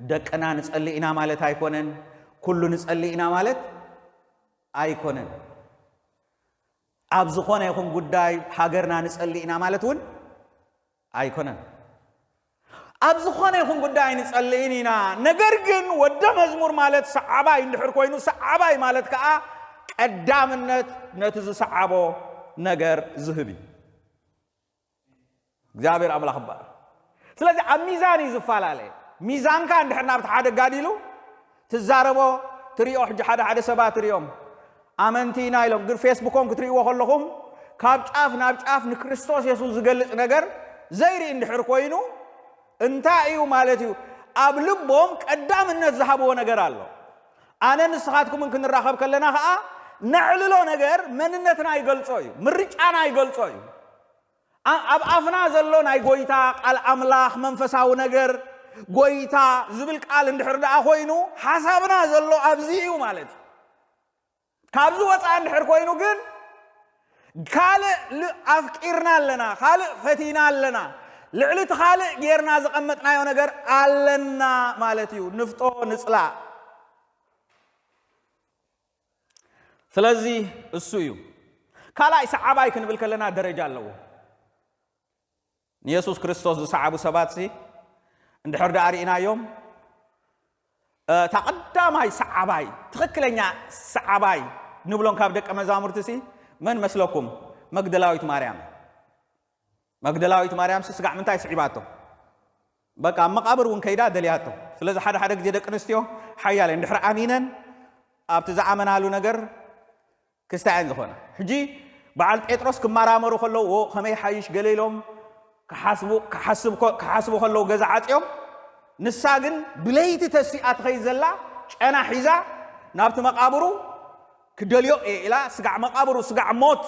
ደቅና ንጸሊ ኢና ማለት ኣይኮነን። ኩሉ ንጸሊ ኢና ማለት ኣይኮነን። ኣብ ዝኾነ ይኹን ጉዳይ ሃገርና ንጸልእ ኢና ማለት እውን ኣይኮነን። ኣብ ዝኾነ ይኹን ጉዳይ ንጸልእን ኢና። ነገር ግን ወደ መዝሙር ማለት ሰዓባይ እንድሕር ኮይኑ፣ ሰዓባይ ማለት ከዓ ቀዳምነት ነቲ ዝሰዓቦ ነገር ዝህብ እዩ። እግዚኣብሔር ኣምላኽ እባር። ስለዚ ኣብ ሚዛን እዩ ዝፈላለ። ሚዛንካ እንድሕር ናብቲ ሓደ ጋዲሉ ትዛረቦ ትሪኦ፣ ሕጂ ሓደ ሓደ ሰባት ትሪኦም ኣመንቲ ኢና ኢሎም፣ ግን ፌስቡኮም ክትሪእዎ ከለኹም ካብ ጫፍ ናብ ጫፍ ንክርስቶስ የሱስ ዝገልጽ ነገር ዘይርኢ እንድሕር ኮይኑ እንታይ እዩ ማለት እዩ? ኣብ ልቦም ቀዳምነት ዝሃብዎ ነገር ኣሎ። ኣነ ንስኻትኩምን ክንራኸብ ከለና ኸዓ ነዕልሎ ነገር መንነትና ይገልጾ እዩ፣ ምርጫና ይገልጾ እዩ። ኣ-፣ ኣብ ኣፍና ዘሎ ናይ ጎይታ ቃል ኣምላኽ መንፈሳዊ ነገር፣ ጎይታ ዝብል ቃል እንድሕር ደኣ ኮይኑ ሓሳብና ዘሎ ኣብዚ እዩ ማለት እዩ። ካብዚ ወፃእ እንድሕር ኮይኑ ግን ካልእ ል-፣ ኣፍቂርና ኣለና፣ ካልእ ፈቲና ኣለና፣ ልዕሊ እቲ ካልእ ጌርና ዘቐመጥናዮ ነገር ኣለና ማለት እዩ። ንፍጦ ንፅላእ። ስለዚ እሱ እዩ። ካልኣይ ሰዓባይ ክንብል ከለና ደረጃ ኣለዎ። ንየሱስ ክርስቶስ ዝሰዓቡ ሰባት ሲ እንድሕር ደኣ ርኢናዮም፣ እታ ቀዳማይ ሰዓባይ፣ ትኽክለኛ ሰዓባይ ንብሎም ካብ ደቀ መዛሙርቲ ሲ መን መስለኩም? መግደላዊት ማርያም። መግደላዊት ማርያም ሲ ስጋዕ ምንታይ ስዒባቶ? በቃ ኣብ መቓብር እውን ከይዳ ደልያቶ። ስለዚ ሓደ ሓደ ግዜ ደቂ ኣንስትዮ ሓያለ እንድሕር ኣሚነን ኣብቲ ዝኣመናሉ ነገር ክስታየን ዝኾነ። ሕጂ በዓል ጴጥሮስ ክመራመሩ ከለዉ፣ "ዎ፣ ከመይ ሓይሽ?" ገለ ኢሎም ክሓስቡ፣ ክሓስብ ኮ-፣ ክሓስቡ ከለዉ ገዛ ዓጽዮም፣ ንሳ ግን ብለይቲ ተሲኣ ትኸይድ ዘላ ጨና ሒዛ ናብቲ መቓብሩ ክደልዮ እየ ኢላ፣ ስጋዕ መቓብሩ፣ ስጋዕ ሞት፣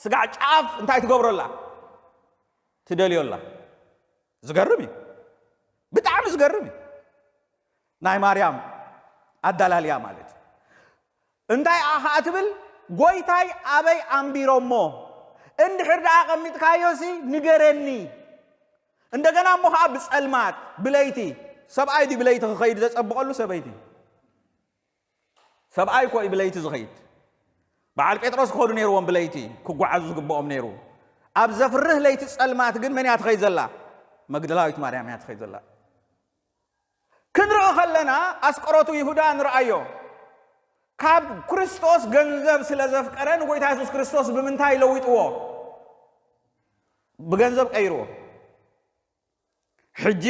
ስጋዕ ጫፍ እንታይ ትገብረላ? ትደልዮላ። ዝገርም እዩ። ብጣዕሚ ዝገርም እዩ። ናይ ማርያም ኣዳላልያ ማለት እዩ። እንታይ ኣ ኸዓ ትብል፣ "ጎይታይ ኣበይ ኣንቢሮሞ? እንድሕር ደኣ ኣቐሚጥካዮሲ ንገረኒ። እንደገና እሞ ኸዓ ብጸልማት፣ ብለይቲ፣ ሰብኣይ ድዩ ብለይቲ ክኸይድ ዘጸብቐሉ ሰበይቲ?" ሰብኣይ እኮ እዩ ብለይቲ ዝኸይድ። በዓል ጴጥሮስ ክኸዱ ነይርዎም ብለይቲ፣ ክጓዓዙ ዝግብኦም ነይሩ። ኣብ ዘፍርህ ለይቲ ጸልማት ግን መን እያ ትኸይድ ዘላ? መግደላዊት ማርያም እያ ትኸይድ ዘላ። ክንርኢ ከለና ኣስቆሮቱ ይሁዳ ንርኣዮ። ካብ ክርስቶስ ገንዘብ ስለ ዘፍቀረ ንጎይታ የሱስ ክርስቶስ ብምንታይ ለዊጥዎ? ብገንዘብ ቀይርዎ። ሕጂ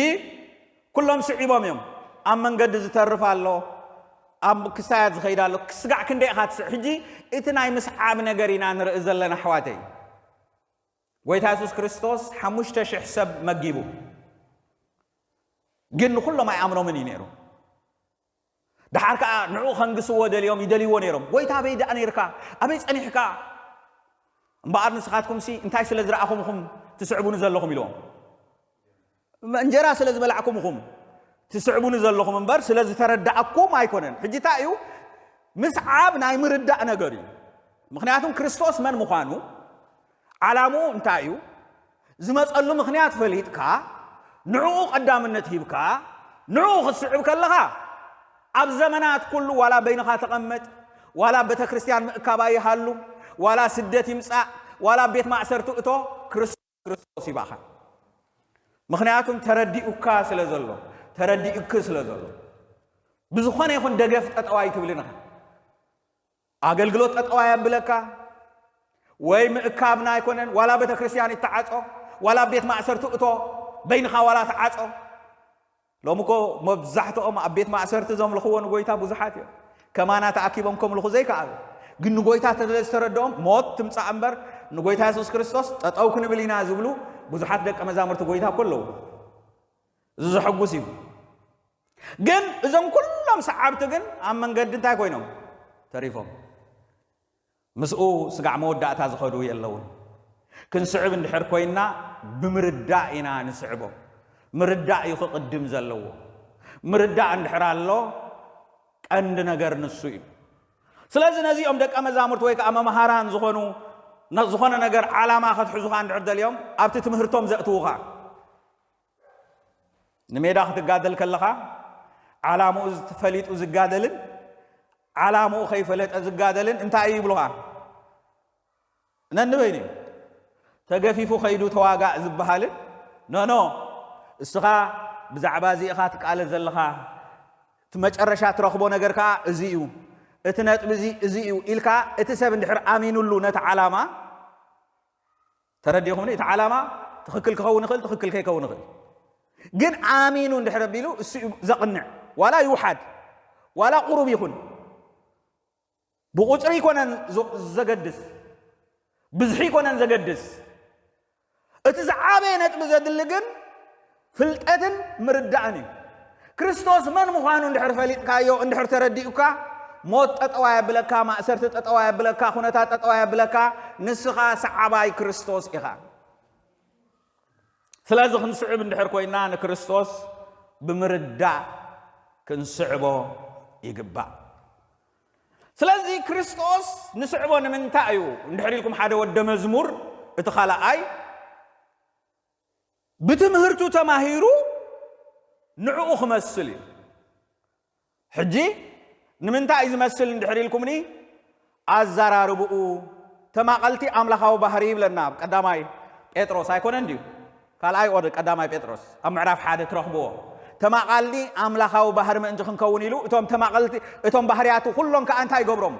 ኩሎም ስዒቦም እዮም። ኣብ መንገዲ ዝተርፍ ኣሎ፣ ኣብ ክስታያት ዝኸይድ ኣሎ። ክስጋዕ ክንደይ ኢኻ ትስዕ? ሕጂ እቲ ናይ ምስዓብ ነገር ኢና ንርኢ ዘለና ኣሕዋተይ። ጎይታ የሱስ ክርስቶስ ሓሙሽተ ሽሕ ሰብ መጊቡ፣ ግን ንኹሎም ኣይኣምኖምን እዩ ነይሩ። ደሓር ከኣ ንዕኡ ከንግስዎ ደልዮም ይደልይዎ ነይሮም። "ጎይታ ኣበይ ደኣ ነይርካ? ኣበይ ጸኒሕካ? እምበኣር ንስኻትኩምሲ እንታይ ስለ ዝረኣኹም ኢኹም ትስዕቡኒ ዘለኹም?" ኢልዎም። "እንጀራ ስለ ዝበላዕኩም ኢኹም ትስዕቡኒ ዘለኹም እምበር ስለ ዝተረዳእኩም ኣይኮነን።" ሕጂ እንታይ እዩ? ምስዓብ ናይ ምርዳእ ነገር እዩ። ምኽንያቱም ክርስቶስ መን ምዃኑ፣ ዓላምኡ እንታይ እዩ፣ ዝመጸሉ ምኽንያት ፈሊጥካ፣ ንዕኡ ቀዳምነት ሂብካ፣ ንዕኡ ክትስዕብ ከለኻ፣ ኣብ ዘመናት ኩሉ ዋላ በይንኻ ተቐመጥ፣ ዋላ ኣብ ቤተ ክርስቲያን ምእካብ ኣይሃሉ፣ ዋላ ስደት ይምጻእ፣ ዋላ ኣብ ቤት ማእሰርቲ እቶ፣ ክርስቶስ፣ ክርስቶስ ይባኻ። ምኽንያቱም ተረዲኡካ ስለ ዘሎ፣ ተረዲኡኪ ስለ ዘሎ። ብዝኾነ ይኹን ደገፍ ጠጠው ኣይትብልን ኢኻ። ኣገልግሎት ጠጠው ኣየብለካ፣ ወይ ምእካብና ኣይኮነን፣ ዋላ ቤተ ክርስቲያን ይተዓጾ፣ ዋላ ቤት ማእሰርቲ እቶ፣ በይንኻ ዋላ ተዓጾ። ሎሚ እኮ መብዛሕትኦም ኣብ ቤት ማእሰርቲ ዘምልኽዎ ንጎይታ ብዙሓት እዮም። ከማና ተኣኪቦም ከምልኹ ዘይከኣሉ፣ ግን ንጎይታ ስለ ዝተረድኦም ሞት ትምጻእ እምበር ንጎይታ የሱስ ክርስቶስ ጠጠው ክንብል ኢና ዝብሉ ብዙሓት ደቀ መዛሙርቲ ጎይታ እኮ ኣለዉ። እዚ ዘሐጉስ እዩ። ግን እዞም ኩሎም ሰዓብቲ ግን ኣብ መንገዲ እንታይ ኮይኖም ተሪፎም? ምስኡ ስጋዕ መወዳእታ ዝኸዱ የለውን። ክንስዕብ እንድሕር ኮይንና ብምርዳእ ኢና ንስዕቦ። ምርዳእ እዩ ክቕድም ዘለዎ። ምርዳእ እንድሕር ኣሎ ቀንዲ ነገር ንሱ እዩ። ስለዚ ነዚኦም ደቀ መዛሙርቲ ወይ ከዓ መምሃራን ዝኾኑ፣ ነ-፣ ዝኾነ ነገር ዓላማ ከትሕዙኻ እንድሕር ደልዮም ኣብቲ ትምህርቶም ዘእትዉኻ። ንሜዳ ክትጋደል ከለኻ ዓላምኡ ተፈሊጡ ዝጋደልን ዓላምኡ ከይፈለጠ ዝጋደልን እንታይ እዩ ይብሉኻ? ነንበይኑ እዩ። ተገፊፉ ከይዱ ተዋጋእ ዝበሃልን፣ ኖ፣ ኖ፣ እስኻ ብዛዕባ እዚ ኢኻ ትቃለስ ዘለኻ፣ እቲ መጨረሻ ትረኽቦ ነገር ከኣ እዚ እዩ፣ እቲ ነጥቢ እዚ፣ እዚ እዩ ኢልካ፣ እቲ ሰብ እንድሕር ኣሚኑሉ ነቲ ዓላማ፣ ተረዲኹምኒ? እቲ ዓላማ ትኽክል ክኸውን ይኽእል፣ ትኽክል ከይከውን ይኽእል። ግን ኣሚኑ እንድሕር ኣቢሉ፣ እሱ እዩ ዘቕንዕ። ዋላ ይውሓድ፣ ዋላ ቁሩብ ይኹን፣ ብቁጽሪ ይኮነን ዞ-፣ ዘገድስ፣ ብዝሒ ይኮነን ዘገድስ። እቲ ዝዓበየ ነጥቢ ዘድሊ ግን ፍልጠትን ምርዳእን እዩ። ክርስቶስ መን ምዃኑ እንድሕር ፈሊጥካዮ፣ እንድሕር ተረዲኡካ፣ ሞት ጠጠዋ የብለካ፣ ማእሰርቲ ጠጠዋ የብለካ፣ ኩነታት ጠጠዋ የብለካ፣ ንስኻ ሰዓባይ ክርስቶስ ኢኻ። ስለዚ ክንስዕብ እንድሕር ኮይና ንክርስቶስ ብምርዳእ ክንስዕቦ ይግባእ። ስለዚ ክርስቶስ ንስዕቦ ንምንታይ እዩ? እንድሕር ኢልኩም ሓደ ወደ መዝሙር፣ እቲ ካልኣይ ብትምህርቱ ተማሂሩ ንዕኡ ክመስል እዩ። ሕጂ ንምንታይ እዩ ዝመስል እንድሕር ኢልኩምኒ፣ ኣዘራርብኡ ተማቐልቲ ኣምላኻዊ ባህሪ ይብለና ኣብ ቀዳማይ ጴጥሮስ ኣይኮነን ድዩ? ካልኣይ ኦር ቀዳማይ ጴጥሮስ ኣብ ምዕራፍ ሓደ ትረኽብዎ። ተማቐልቲ ኣምላኻዊ ባህሪ ምእንቲ ክንከውን ኢሉ እቶም ተማቐልቲ፣ እቶም ባህርያቱ ኩሎም ከኣ እንታይ ይገብሮም?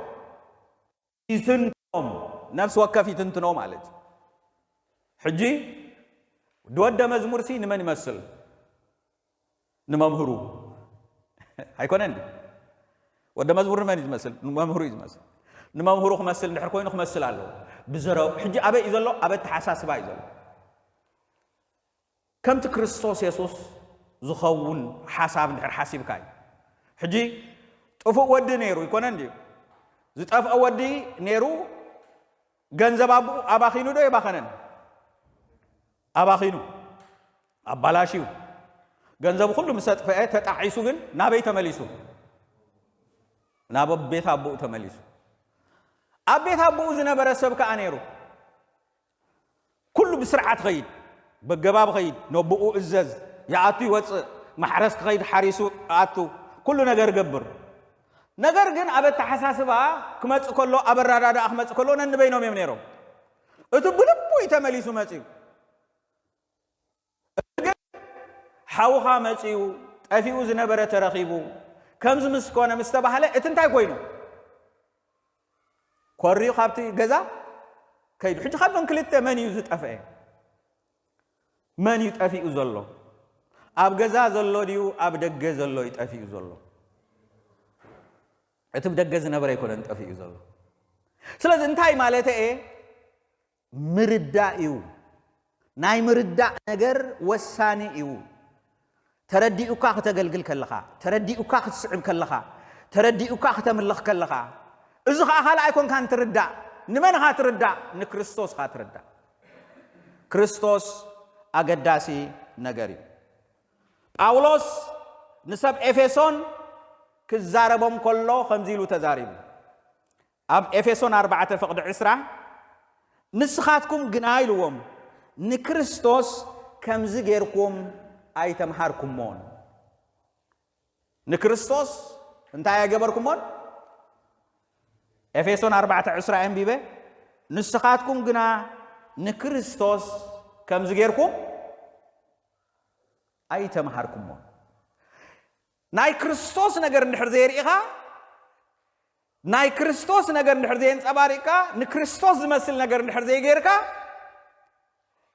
ይትንትኖም። ነፍሲ ወከፍ ይትንትኖ ማለት እዩ። ሕጂ ወደ መዝሙርሲ ንመን ይመስል? ንመምህሩ ኣይኮነን። ወደ መዝሙር ንመን እዩ ዝመስል? ንመምህሩ እዩ ዝመስል። ንመምህሩ ክመስል እንድሕር ኮይኑ ክመስል ኣለዎ። ብዘረው ሕጂ ኣበይ እዩ ዘሎ? ኣብ ኣተሓሳስባ እዩ ዘሎ። ከምቲ ክርስቶስ የሱስ ዝኸውን ሓሳብ እንድሕር ሓሲብካ እዩ። ሕጂ ጥፉእ ወዲ ነይሩ ይኮነን ድዩ? ዝጠፍአ ወዲ ነይሩ። ገንዘብ ኣቦኡ ኣባኺኑ ዶ የባኸነን? ኣባኺኑ፣ ኣባላሽዩ። ገንዘቡ ኩሉ ምስ ኣጥፍአ ተጣዒሱ፣ ግን ናበይ ተመሊሱ? ናብ ቤት ኣቦኡ ተመሊሱ። ኣብ ቤት ኣቦኡ ዝነበረ ሰብ ከኣ ነይሩ። ኩሉ ብስርዓት ኸይድ፣ በገባብ ኸይድ፣ ነቦኡ እዘዝ፣ ይኣቱ ይወፅእ፣ ማሕረስ ክኸይድ ሓሪሱ ኣቱ፣ ኩሉ ነገር ገብር። ነገር ግን ኣብ ኣተሓሳስባ ክመፅእ ከሎ፣ ኣብ ኣረዳድኣ ክመፅእ ከሎ ነንበይኖም እዮም ነይሮም። እቲ ብልቡ እዩ ተመሊሱ መፅዩ። ግን ሓውኻ መፅዩ፣ ጠፊኡ ዝነበረ ተረኺቡ፣ ከምዚ ምስ ኮነ ምስ ተባህለ፣ እቲ እንታይ ኮይኑ? ኮርዩ ካብቲ ገዛ ከይዱ። ሕጂ ካብዞም ክልተ መን እዩ ዝጠፍአ? መን እዩ ጠፊኡ ዘሎ? ኣብ ገዛ ዘሎ ድዩ ኣብ ደገ ዘሎ እዩ ጠፊኡ ዘሎ? እቲ ብደገ ዝነበረ ኣይኮነን ጠፊኡ ዘሎ። ስለዚ እንታይ ማለት እየ? ምርዳእ እዩ። ናይ ምርዳእ ነገር ወሳኒ እዩ። ተረዲኡካ ክተገልግል ከለኻ፣ ተረዲኡካ ክትስዕብ ከለኻ፣ ተረዲኡካ ክተምልኽ ከለኻ፣ እዚ ኸኣ ካልእ ኣይኮንካን ትርዳእ። ንመን ኢኻ ትርዳእ? ንክርስቶስ ኢኻ ትርዳእ። ክርስቶስ ኣገዳሲ ነገር እዩ። ጳውሎስ ንሰብ ኤፌሶን ክዛረቦም ከሎ ከምዚ ኢሉ ተዛሪቡ። ኣብ ኤፌሶን ኣርባዕተ ፍቕዲ ዕስራ፣ "ንስኻትኩም ግና" ኢልዎም፣ "ንክርስቶስ ከምዚ ጌርኩም ኣይተምሃርኩሞን።" ንክርስቶስ እንታይ ኣይገበርኩሞን? ኤፌሶን ኣርባዕተ ዕስራ ኣንቢበ፣ "ንስኻትኩም ግና ንክርስቶስ ከምዚ ጌርኩም ኣይተምሃርኩሞን።" ናይ ክርስቶስ ነገር እንድሕር ዘየርኢኻ፣ ናይ ክርስቶስ ነገር እንድሕር ዘየንጸባሪቕካ፣ ንክርስቶስ ዝመስል ነገር እንድሕር ዘይጌርካ፣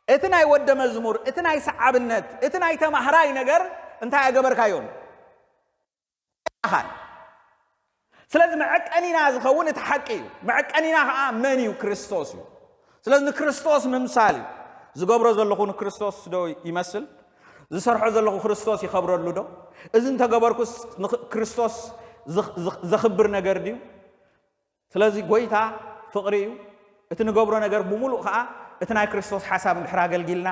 እቲ ናይ ወደ መዝሙር፣ እቲ ናይ ሰዓብነት፣ እቲ ናይ ተማህራይ ነገር እንታይ ኣገበርካዮን? ኣኻን። ስለዚ መዐቀኒና ዝኸውን እቲ ሓቂ እዩ። መዐቀኒና ኸዓ መን እዩ? ክርስቶስ እዩ። ስለዚ ንክርስቶስ ምምሳል እዩ። ዝገብሮ ዘለኹ ንክርስቶስ ዶ ይመስል? ዝሰርሖ ዘለኹ ክርስቶስ ይኸብረሉ ዶ? እዚ እንተገበርኩስ ንክ-፣ ክርስቶስ ዝኽ-፣ ዝኽ-፣ ዘኽብር ነገር ድዩ? ስለዚ ጎይታ ፍቕሪ እዩ። እቲ ንገብሮ ነገር ብምሉእ ኸዓ እቲ ናይ ክርስቶስ ሓሳብ እንድሕር ኣገልጊልና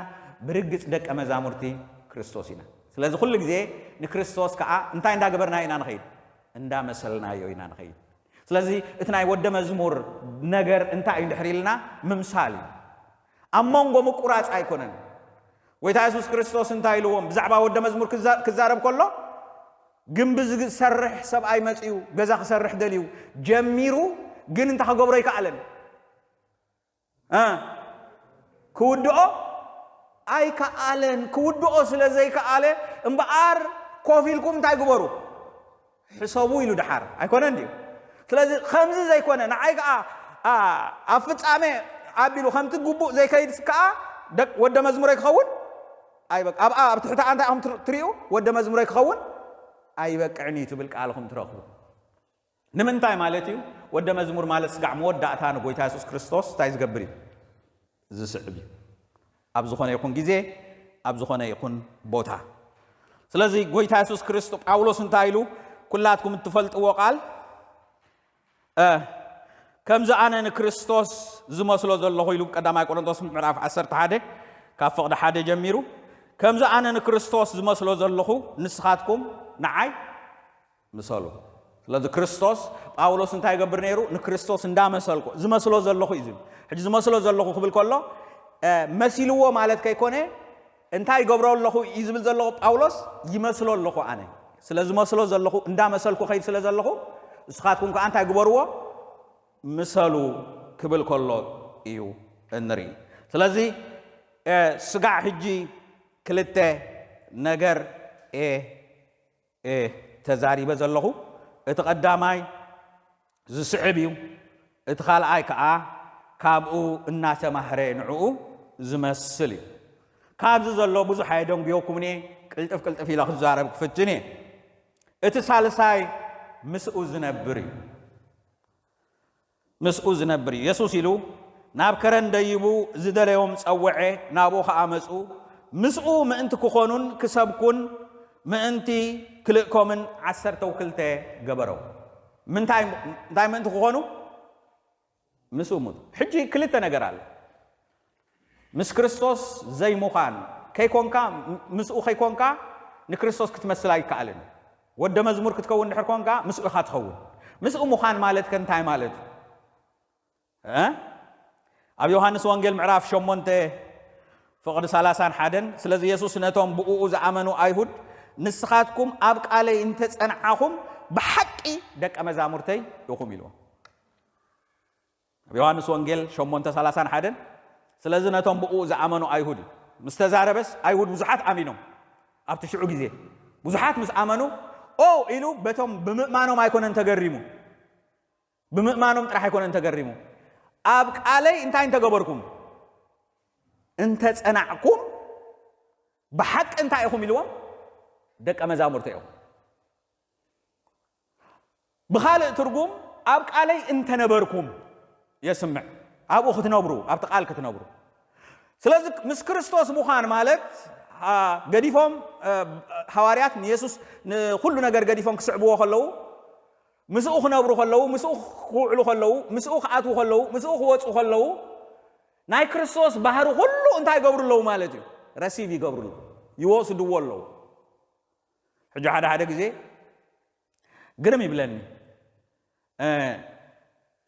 ብርግጽ ደቀ መዛሙርቲ ክርስቶስ ኢና። ስለዚ ኩሉ ግዜ ንክርስቶስ ከኣ እንታይ እንዳገበርናዮ ኢና ንኸይድ? እንዳመሰልናዮ ኢና ንኸይድ። ስለዚ እቲ ናይ ወደ መዝሙር ነገር እንታይ እዩ እንድሕር ኢልና ምምሳል እዩ። ኣብ መንጎ ምቁራጽ ኣይኮነን። ጎይታ የሱስ ክርስቶስ እንታይ ኢልዎም? ብዛዕባ ወደ መዝሙር ክዛ-፣ ክዛረብ ከሎ፣ ግንቢ ዝሰርሕ ሰብኣይ መጺኡ፣ ገዛ ክሰርሕ ደልዩ፣ ጀሚሩ፣ ግን እንታይ ክገብሮ ኣይከኣለን? እ፣ ክውድኦ ኣይከኣለን። ክውድኦ ስለ ዘይከኣለ እምበኣር ኮፍ ኢልኩም እንታይ ግበሩ? ሕሰቡ ኢሉ ደሓር ኣይኮነን ድዩ? ስለዚ ከምዚ ዘይኮነ ንዓይ ከዓ፣ ኣ፣ ኣብ ፍጻሜ ኣቢሉ ከምቲ ግቡእ ዘይከይድ ከዓ ደቅ-፣ ወደ መዝሙረይ ክኸውን ኣይበቅ-፣ ኣብኣ ኣብ ትሕቲ ኣንታይ ኢኹም ትር-፣ ትሪኡ? ወደ መዝሙረይ ክኸውን ኣይበቅዕን እዩ ትብል ቃልኹም ትረኽቡ። ንምንታይ ማለት እዩ? ወደ መዝሙር ማለት ስጋዕ መወዳእታ ንጎይታ የሱስ ክርስቶስ እንታይ ዝገብር እዩ? ዝስዕብ እዩ። ኣብ ዝኾነ ይኹን ግዜ፣ ኣብ ዝኾነ ይኹን ቦታ። ስለዚ ጎይታ የሱስ ክርስቶ-፣ ጳውሎስ እንታይ ኢሉ? ኩላትኩም እትፈልጥዎ ቃል፣ እ፣ ከምዚ ኣነ ንክርስቶስ ዝመስሎ ዘለኹ ኢሉ ቀዳማይ ቆሮንቶስ ምዕራፍ ዓሰርተ ሓደ ካብ ፍቕዲ ሓደ ጀሚሩ፣ ከምዚ ኣነ ንክርስቶስ ዝመስሎ ዘለኹ ንስኻትኩም ንዓይ ምሰሉ። ስለዚ ክርስቶስ፣ ጳውሎስ እንታይ ይገብር ነይሩ? ንክርስቶስ እንዳመሰልኩ፣ ዝመስሎ ዘለኹ እዩ ዝብል። ሕጂ ዝመስሎ ዘለኹ ክብል ከሎ፣ እ፣ መሲልዎ ማለት ከይኮነ፣ እንታይ ይገብሮ ኣለኹ እዩ ዝብል ዘለኹ ጳውሎስ? ይመስሎ ኣለኹ ኣነ። ስለ ዝመስሎ ዘለኹ፣ እንዳመሰልኩ ከይድ ስለ ዘለኹ፣ ንስኻትኩም ከኣ እንታይ ግበርዎ? ምሰሉ ክብል ከሎ እዩ እንርኢ። ስለዚ፣ እ፣ ስጋዕ ሕጂ ክልተ ነገር፣ እ፣ እ፣ ተዛሪበ ዘለኹ። እቲ ቀዳማይ ዝስዕብ እዩ። እቲ ካልኣይ ከኣ ካብኡ እናተማህረ ንዕኡ ዝመስል እዩ። ካብዚ ዘሎ ብዙሕ ኣየደንጉየኩምን እየ። ቅልጥፍ ቅልጥፍ ኢለ ክዛረብ ክፍትን እየ። እቲ ሳልሳይ ምስኡ ዝነብር እዩ። ምስኡ ዝነብር እዩ። የሱስ ኢሉ፣ ናብ ከረን ደይቡ ዝደለዮም ጸወዐ፣ ናብኡ ኸኣ መጹ። ምስኡ ምእንቲ ክኾኑን ክሰብኩን ምእንቲ ክልእኮምን ዓሰርተው ክልተ ገበሮም። ምንታይ፣ እንታይ ምእንቲ ክኾኑ? ምስኡ ሙት። ሕጂ ክልተ ነገር ኣሎ። ምስ ክርስቶስ ዘይምዃን፣ ከይኮንካ፣ ምስኡ ከይኮንካ ንክርስቶስ ክትመስል ኣይከኣልን። ወደ መዝሙር ክትከውን ድሕር ኮንካ ምስኡ ኢኻ ትኸውን። ምስኡ ምዃን ማለት ከ እንታይ ማለት እዩ? እ? ኣብ ዮሃንስ ወንጌል ምዕራፍ ሸሞንተ ፍቕዲ ሰላሳን ሓደን፣ ስለዚ የሱስ ነቶም ብእኡ ዝኣመኑ ኣይሁድ፣ "ንስኻትኩም ኣብ ቃለይ እንተጸንዓኹም ብሓቂ ደቀ መዛሙርተይ ኢኹም" ኢልዎም። ኣብ ዮሃንስ ወንጌል ሸሞንተ ሰላሳን ሓደን፣ ስለዚ ነቶም ብኡ ዝኣመኑ ኣይሁድ እዩ። ምስ ተዛረበስ ኣይሁድ ብዙሓት ኣሚኖም። ኣብቲ ሽዑ ግዜ ብዙሓት ምስ ኣመኑ፣ "ኦ" ኢሉ በቶም ብምእማኖም ኣይኮነን ተገሪሙ። ብምእማኖም ጥራሕ ኣይኮነን ተገሪሙ። "ኣብ ቃለይ እንታይ እንተገበርኩም? እንተጸናዕኩም ብሓቂ እንታይ ኢኹም?" ኢልዎም። "ደቀ መዛሙርተ ኢኹም።" ብኻልእ ትርጉም፣ "ኣብ ቃለይ እንተነበርኩም" የስምዕ። ኣብኡ ክትነብሩ፣ ኣብቲ ቃል ክትነብሩ። ስለዚ ምስ ክርስቶስ ምዃን ማለት፣ አ፣ ገዲፎም፣ አ፣ ሃዋርያት ንየሱስ ንኹሉ ነገር ገዲፎም ክስዕብዎ ከለዉ፣ ምስኡ ክነብሩ ከለዉ፣ ምስኡ ክውዕሉ ከለዉ፣ ምስኡ ክኣትዉ ከለዉ፣ ምስኡ ክወጹ ከለዉ፣ ናይ ክርስቶስ ባህሪ ኩሉ እንታይ ይገብሩ ኣለዉ ማለት እዩ? ረሲቭ ይገብሩ ኣለዉ። ይወስድዎ ኣለዉ። ሕጂ ሓደ ሓደ ግዜ ግርም ይብለኒ። እ፣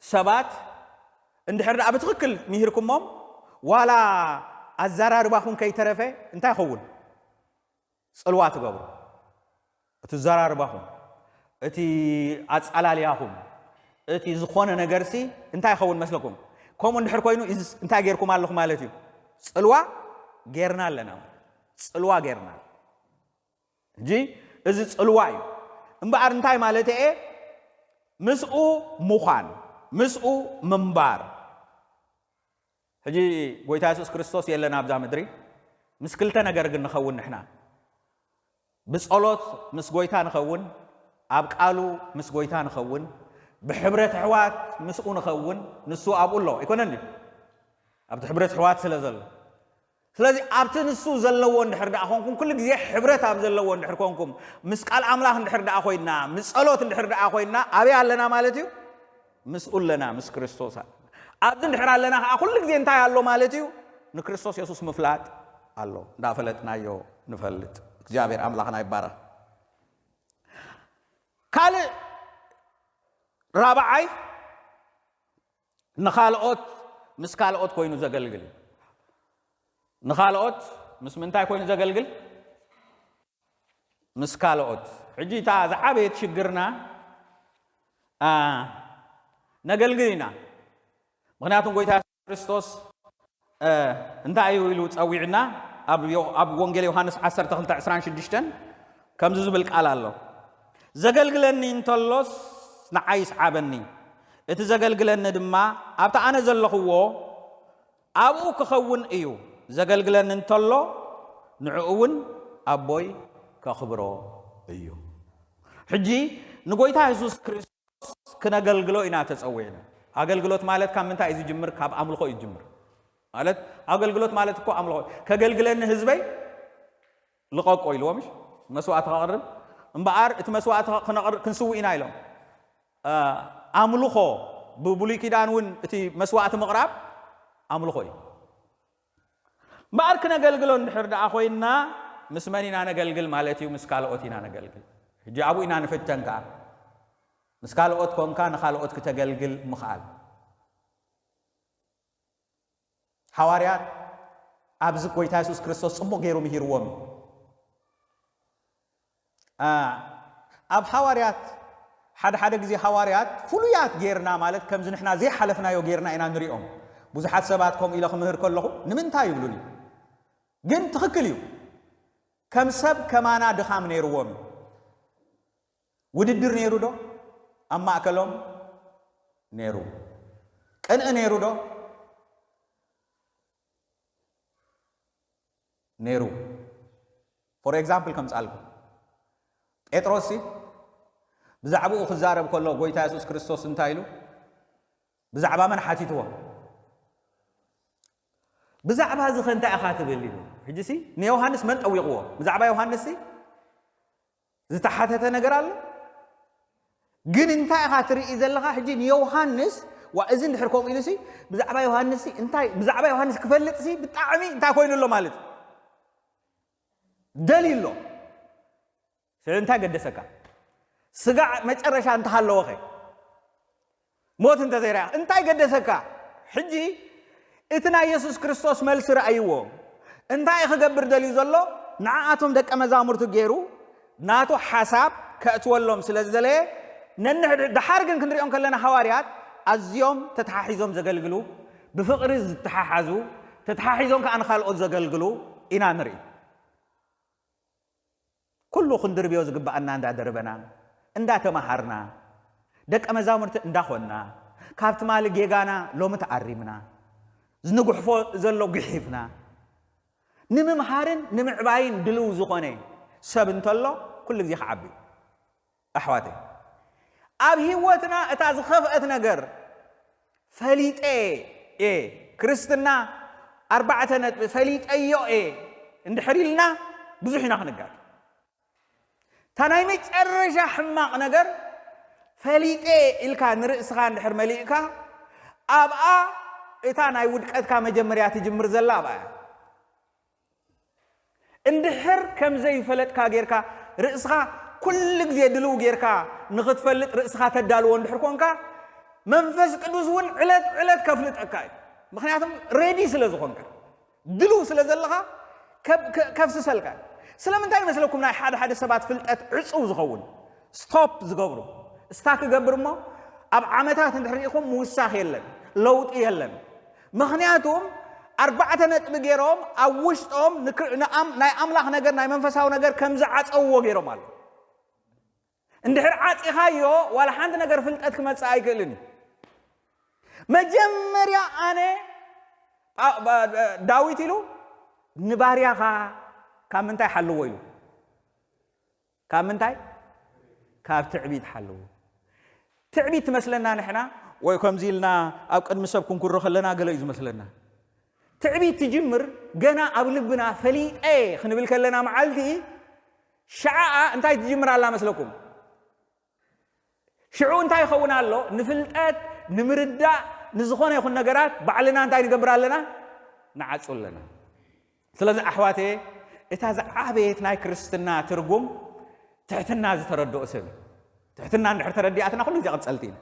ሰባት እንድሕር ደኣ ብትኽክል ምሂርኩሞም፣ ዋላ ኣዘራርባኹም ከይተረፈ እንታይ ይኸውን? ጽልዋ ትገብሩ። እቲ ዘራርባኹም፣ እቲ ኣጻላልያኹም፣ እቲ ዝኾነ ነገርሲ እንታይ ይኸውን መስለኩም? ከምኡ እንድሕር ኮይኑ፣ እዚ እንታይ ጌርኩም ኣለኹም ማለት እዩ? ጽልዋ ጌርና ኣለና። ጽልዋ ጌርና። ሕጂ እዚ ጽልዋ እዩ። እምበኣር እንታይ ማለት እየ? ምስኡ ምዃን፣ ምስኡ ምንባር። ሕጂ ጎይታ የሱስ ክርስቶስ የለን ኣብዛ ምድሪ። ምስ ክልተ ነገር ግን ንኸውን ንሕና። ብጸሎት ምስ ጎይታ ንኸውን፣ ኣብ ቃሉ ምስ ጎይታ ንኸውን፣ ብሕብረት ኣሕዋት ምስኡ ንኸውን። ንሱ ኣብኡ ኣሎ፣ ኣይኮነን ድዩ? ኣብቲ ሕብረት ኣሕዋት ስለ ዘሎ። ስለዚ ኣብቲ ንሱ ዘለዎ እንድሕር ደኣ ኮንኩም፣ ኩሉ ግዜ ሕብረት ኣብ ዘለዎ እንድሕር ኮንኩም፣ ምስ ቃል ኣምላኽ እንድሕር ደኣ ኮይንና፣ ምስ ጸሎት እንድሕር ደኣ ኮይንና፣ ኣበይ ኣለና ማለት እዩ? ምስኡ ኣለና፣ ምስ ክርስቶስ ኣለና። ኣብዚ እንድሕር ኣለና ከኣ ኩሉ ግዜ እንታይ ኣሎ ማለት እዩ? ንክርስቶስ የሱስ ምፍላጥ ኣሎ። እንዳፈለጥናዮ ንፈልጥ። እግዚኣብሔር ኣምላኽና ይባረኽ። ካልእ ራብዓይ ንኻልኦት ምስ ካልኦት ኮይኑ ዘገልግል እዩ። ንኻልኦት ምስ ምንታይ ኮይኑ ዘገልግል? ምስ ካልኦት። ሕጂ እታ ዝዓበየት ሽግርና፣ አ፣ ነገልግል ኢና። ምኽንያቱም ጎይታ የሱስ ክርስቶስ እንታይ እዩ ኢሉ ጸዊዕና? ኣብ ወንጌል ዮሃንስ ዓሰርተ ክልተ ዕስራን ሽዱሽተን ከምዚ ዝብል ቃል ኣሎ። ዘገልግለኒ እንተሎስ ንዓይ ይስዓበኒ፣ እቲ ዘገልግለኒ ድማ ኣብቲ ኣነ ዘለኽዎ ኣብኡ ክኸውን እዩ። ዘገልግለኒ እንተሎ ንዕኡ እውን ኣቦይ ከኽብሮ እዩ። ሕጂ ንጎይታ የሱስ ክርስቶስ ክነገልግሎ ኢና ተጸዊዕና። ኣገልግሎት ማለት ካብ ምንታይ እዩ ዝጅምር? ካብ ኣምልኾ እዩ ዝጅምር። ማለት ኣገልግሎት ማለት እኮ ኣምልኾ። ከገልግለኒ ህዝበይ ልቐቆ ኢልዎ ምሽ መስዋዕቲ ከቕርብ እምበኣር እቲ መስዋዕቲ ክነቕር ክንስው ኢና ኢሎም። ኣምልኾ ብብሉይ ኪዳን እውን እቲ መስዋዕቲ ምቕራብ ኣምልኾ እዩ። እምበኣር ክነገልግሎ እንድሕር ደኣ ኮይንና ምስ መን ኢና ነገልግል ማለት እዩ? ምስ ካልኦት ኢና ነገልግል። ሕጂ ኣብኡ ኢና ንፍተን ከኣ። ምስ ካልኦት ኮንካ ንኻልኦት ክተገልግል ምኽኣል። ሓዋርያት ኣብዚ ጎይታ የሱስ ክርስቶስ ጽቡቕ ገይሩ ምሂርዎም እዩ። ኣብ ሓዋርያት ሓደ ሓደ ግዜ ሓዋርያት ፍሉያት ጌርና ማለት ከምዚ ንሕና ዘይሓለፍናዮ ጌርና ኢና ንሪኦም። ብዙሓት ሰባት ከምኡ ኢለ ክምህር ከለኹ ንምንታይ ይብሉኒ? ግን ትኽክል እዩ። ከም ሰብ ከማና ድኻም ነይርዎም እዩ። ውድድር ነይሩ ዶ ኣብ ማእከሎም? ነይሩ። ቅንኢ ነይሩ ዶ? ነይሩ። ፎር ኤግዛምፕል ከምጻልኩም ጴጥሮስ ሲ ብዛዕባኡ ክዛረብ ከሎ ጎይታ የሱስ ክርስቶስ እንታይ ኢሉ? ብዛዕባ መን ሓቲትዎ? ብዛዕባ እዚ ከ እንታይ ኢኻ ትብል ኢሉ። ሕጂ ሲ ንዮሃንስ መን ጠዊቕዎ? ብዛዕባ ዮሃንስ ሲ ዝተሓተተ ነገር ኣሎ? ግን እንታይ ኢኻ ትርኢ ዘለኻ? ሕጂ ንዮሃንስ ዋ እዚ እንድሕር ከምኡ ኢሉ ሲ ብዛዕባ ዮሃንስ ሲ እንታይ ብዛዕባ ዮሃንስ ክፈልጥ ሲ ብጣዕሚ እንታይ ኮይኑ ኣሎ ማለት እዩ? ደልዩ ኣሎ። ስለ እንታይ ገደሰካ? ስጋዕ መጨረሻ እንተሃለወኸ ሞት እንተዘይረኣ እንታይ ገደሰካ? ሕጂ እቲ ናይ የሱስ ክርስቶስ መልሲ ረኣይዎ። እንታይ እዩ ክገብር ደልዩ ዘሎ? ንዓኣቶም ደቀ መዛሙርቱ ገይሩ ናቱ ሓሳብ ከእትወሎም ስለ ዝደለየ ነንሕድ ደሓር ግን ክንሪኦም ከለና ሃዋርያት ኣዝዮም ተተሓሒዞም ዘገልግሉ ብፍቕሪ ዝተሓሓዙ ተተሓሒዞም ከዓ ንካልኦት ዘገልግሉ ኢና ንርኢ። ኩሉ ክንድርብዮ ዝግብኣና እንዳደርበና እንዳተማሃርና ደቀ መዛሙርቲ እንዳኾንና ካብ ትማሊ ጌጋና ሎሚ ተኣሪምና ዝንጉሕፎ ዘሎ ጉሒፍና ንምምሃርን ንምዕባይን ድልው ዝኾነ ሰብ እንተሎ ኩሉ ግዜ ክዓቢ እዩ። ኣሕዋተይ ኣብ ህይወትና እታ ዝኸፍአት ነገር ፈሊጠ እየ ክርስትና ኣርባዕተ ነጥቢ ፈሊጠዮ እየ እንድሕር ኢልና ብዙሕ ኢና ክንጋጥ። እታ ናይ መጨረሻ ሕማቕ ነገር ፈሊጠ ኢልካ ንርእስኻ እንድሕር መሊእካ ኣብኣ እታ ናይ ውድቀትካ መጀመርያ ትጅምር ዘላ ኣብኣ እያ። እንድሕር ከም ዘይፈለጥካ ጌርካ ርእስኻ ኩሉ ግዜ ድልው ጌርካ ንኽትፈልጥ ርእስኻ ተዳልዎ እንድሕር ኮንካ መንፈስ ቅዱስ እውን ዕለት ዕለት ከፍልጠካ እዩ። ምክንያቱም ሬዲ ስለ ዝኾንካ ድልው ስለ ዘለኻ ከፍስሰልካ እዩ። ስለምንታይ ይመስለኩም ናይ ሓደ ሓደ ሰባት ፍልጠት ዕፁው ዝኸውን? ስቶፕ ዝገብሩ እስታ ክገብር እሞ ኣብ ዓመታት እንድሕር ኢኹም ምውሳኽ የለን፣ ለውጢ የለን። ምክንያቱም ኣርባዕተ ነጥቢ ገይሮም ኣብ ውሽጦም ናይ ኣምላኽ ነገር ናይ መንፈሳዊ ነገር ከም ዝዓፀውዎ ገይሮም ኣሎ። እንድሕር ዓፂኻዮ ዋላ ሓንቲ ነገር ፍልጠት ክመፅእ ኣይክእልን እዩ። መጀመርያ ኣነ ዳዊት ኢሉ ንባርያኻ ካብ ምንታይ ሓልዎ ኢሉ ካብ ምንታይ? ካብ ትዕቢት ሓልዎ። ትዕቢት ትመስለና ንሕና ወይ ከምዚ ኢልና ኣብ ቅድሚ ሰብ ክንኩሮ ከለና ገለ እዩ ዝመስለና። ትዕቢት ትጅምር ገና ኣብ ልብና ፈሊጠ ክንብል ከለና መዓልቲ ሸዓኣ እንታይ ትጅምር ኣላ መስለኩም? ሽዑ እንታይ ይኸውን ኣሎ? ንፍልጠት ንምርዳእ ንዝኾነ ይኹን ነገራት ባዕልና እንታይ ንገብር ኣለና? ንዓጹ ኣለና። ስለዚ ኣሕዋተየ እታ ዝዓበየት ናይ ክርስትና ትርጉም ትሕትና ዝተረድኦ ሰብ እዩ። ትሕትና እንድሕር ተረዲኣትና ኩሉ ግዜ ቀጸልቲ ኢና።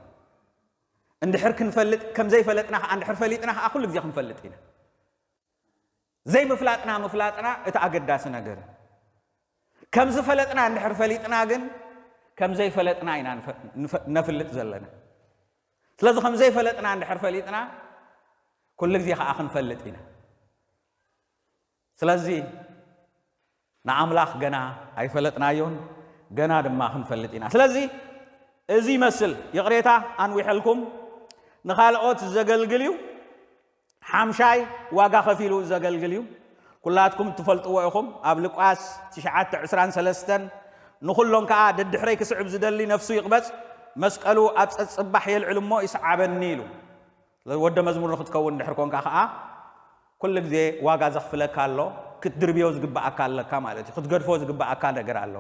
እንድሕር ክንፈልጥ ከም ዘይፈለጥና ከዓ እንድሕር ፈሊጥና ከዓ ኩሉ ግዜ ክንፈልጥ ኢና። ዘይምፍላጥና ምፍላጥና እቲ ኣገዳሲ ነገር። ከም ዝፈለጥና እንድሕር ፈሊጥና ግን ከም ዘይፈለጥና ኢና ነፍልጥ ዘለና። ስለዚ ከም ዘይፈለጥና እንድሕር ፈሊጥና ኩሉ ግዜ ከዓ ክንፈልጥ ኢና። ስለዚ ንኣምላኽ ገና ኣይፈለጥናዮን፣ ገና ድማ ክንፈልጥ ኢና። ስለዚ እዚ ይመስል፣ ይቕሬታ ኣንዊሐልኩም፣ ንኻልኦት ዘገልግል እዩ። ሓምሻይ ዋጋ ከፊሉ ዘገልግል እዩ። ኩላትኩም እትፈልጥዎ ኢኹም። ኣብ ሉቃስ ትሽዓተ ዕስራን ሰለስተን ንኹሎም ከኣ ደድሕረይ ክስዕብ ዝደሊ ነፍሱ ይቕበጽ፣ መስቀሉ ኣብ ጸጽባሕ የልዕል እሞ ይስዓበኒ ኢሉ። ስለዚ ወደ መዝሙር ንክትከውን እንድሕር ኮንካ ከኣ ኩሉ ግዜ ዋጋ ዘኽፍለካ ኣሎ፣ ክትድርብዮ ዝግብኣካ ኣለካ ማለት እዩ። ክትገድፎ ዝግብኣካ ነገር ኣሎ።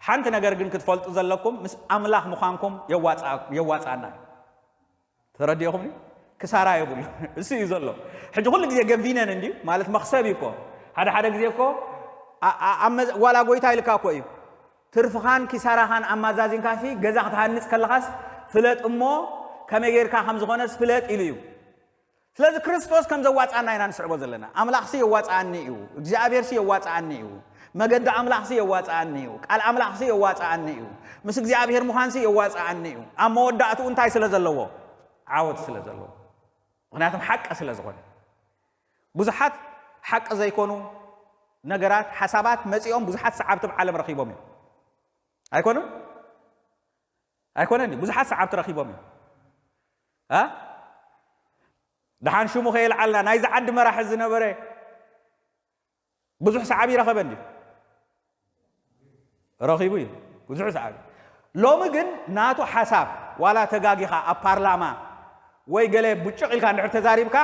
ሓንቲ ነገር ግን ክትፈልጡ ዘለኩም ምስ ኣምላኽ ምዃንኩም የዋጽኣ- የዋጽኣና እዩ። ተረዲኦኹምኒ? ክሳራ የብሉ። እሱ እዩ ዘሎ። ሕጂ ኩሉ ግዜ ገቢነን እንድዩ ማለት መኽሰብ እዩ እኮ። ሓደ ሓደ ግዜ እኮ ኣ- ኣ- ኣብ መዝ- ዋላ ጎይታ ኢልካ እኮ እዩ። ትርፍኻን ኪሳራኻን ኣማዛዚንካሲ ገዛ ክትሃንጽ ከለኻስ ፍለጥ እሞ ከመይ ጌርካ ከም ዝኾነስ ፍለጥ ኢሉ እዩ። ስለዚ ክርስቶስ ከም ዘዋጽኣና ኢና ንስዕቦ ዘለና። ኣምላኽሲ የዋጽኣኒ እዩ፣ እግዚኣብሔርሲ የዋጽኣኒ እዩ፣ መገዲ ኣምላኽሲ የዋጽኣኒ እዩ፣ ቃል ኣምላኽሲ የዋጽኣኒ እዩ፣ ምስ እግዚኣብሔር ምዃንሲ የዋጽኣኒ እዩ። ኣብ መወዳእትኡ እንታይ ስለ ዘለዎ? ዓወት ስለ ዘለዎ። ምኽንያቱም ሓቂ ስለ ዝኾነ። ብዙሓት ሓቂ ዘይኮኑ ነገራት፣ ሓሳባት መጺኦም ብዙሓት ሰዓብቲ ኣብ ዓለም ረኺቦም እዮም። ኣይኮኑን? ኣይኮነን? ብዙሓት ሰዓብቲ ረኺቦም እዮም። እ? ደሓን ሽሙ ከየልዓልና፣ ናይዚ ዓዲ መራሒ ዝነበረ ብዙሕ ሰዓቢ ረኸበ እንድዩ? ረኺቡ እዩ። ብዙሕ ሰዓቢ። ሎሚ ግን ናቱ ሓሳብ ዋላ ተጋጊኻ ኣብ ፓርላማ ወይ ገለ ቡጭቕ ኢልካ እንድሕር ተዛሪብካ፣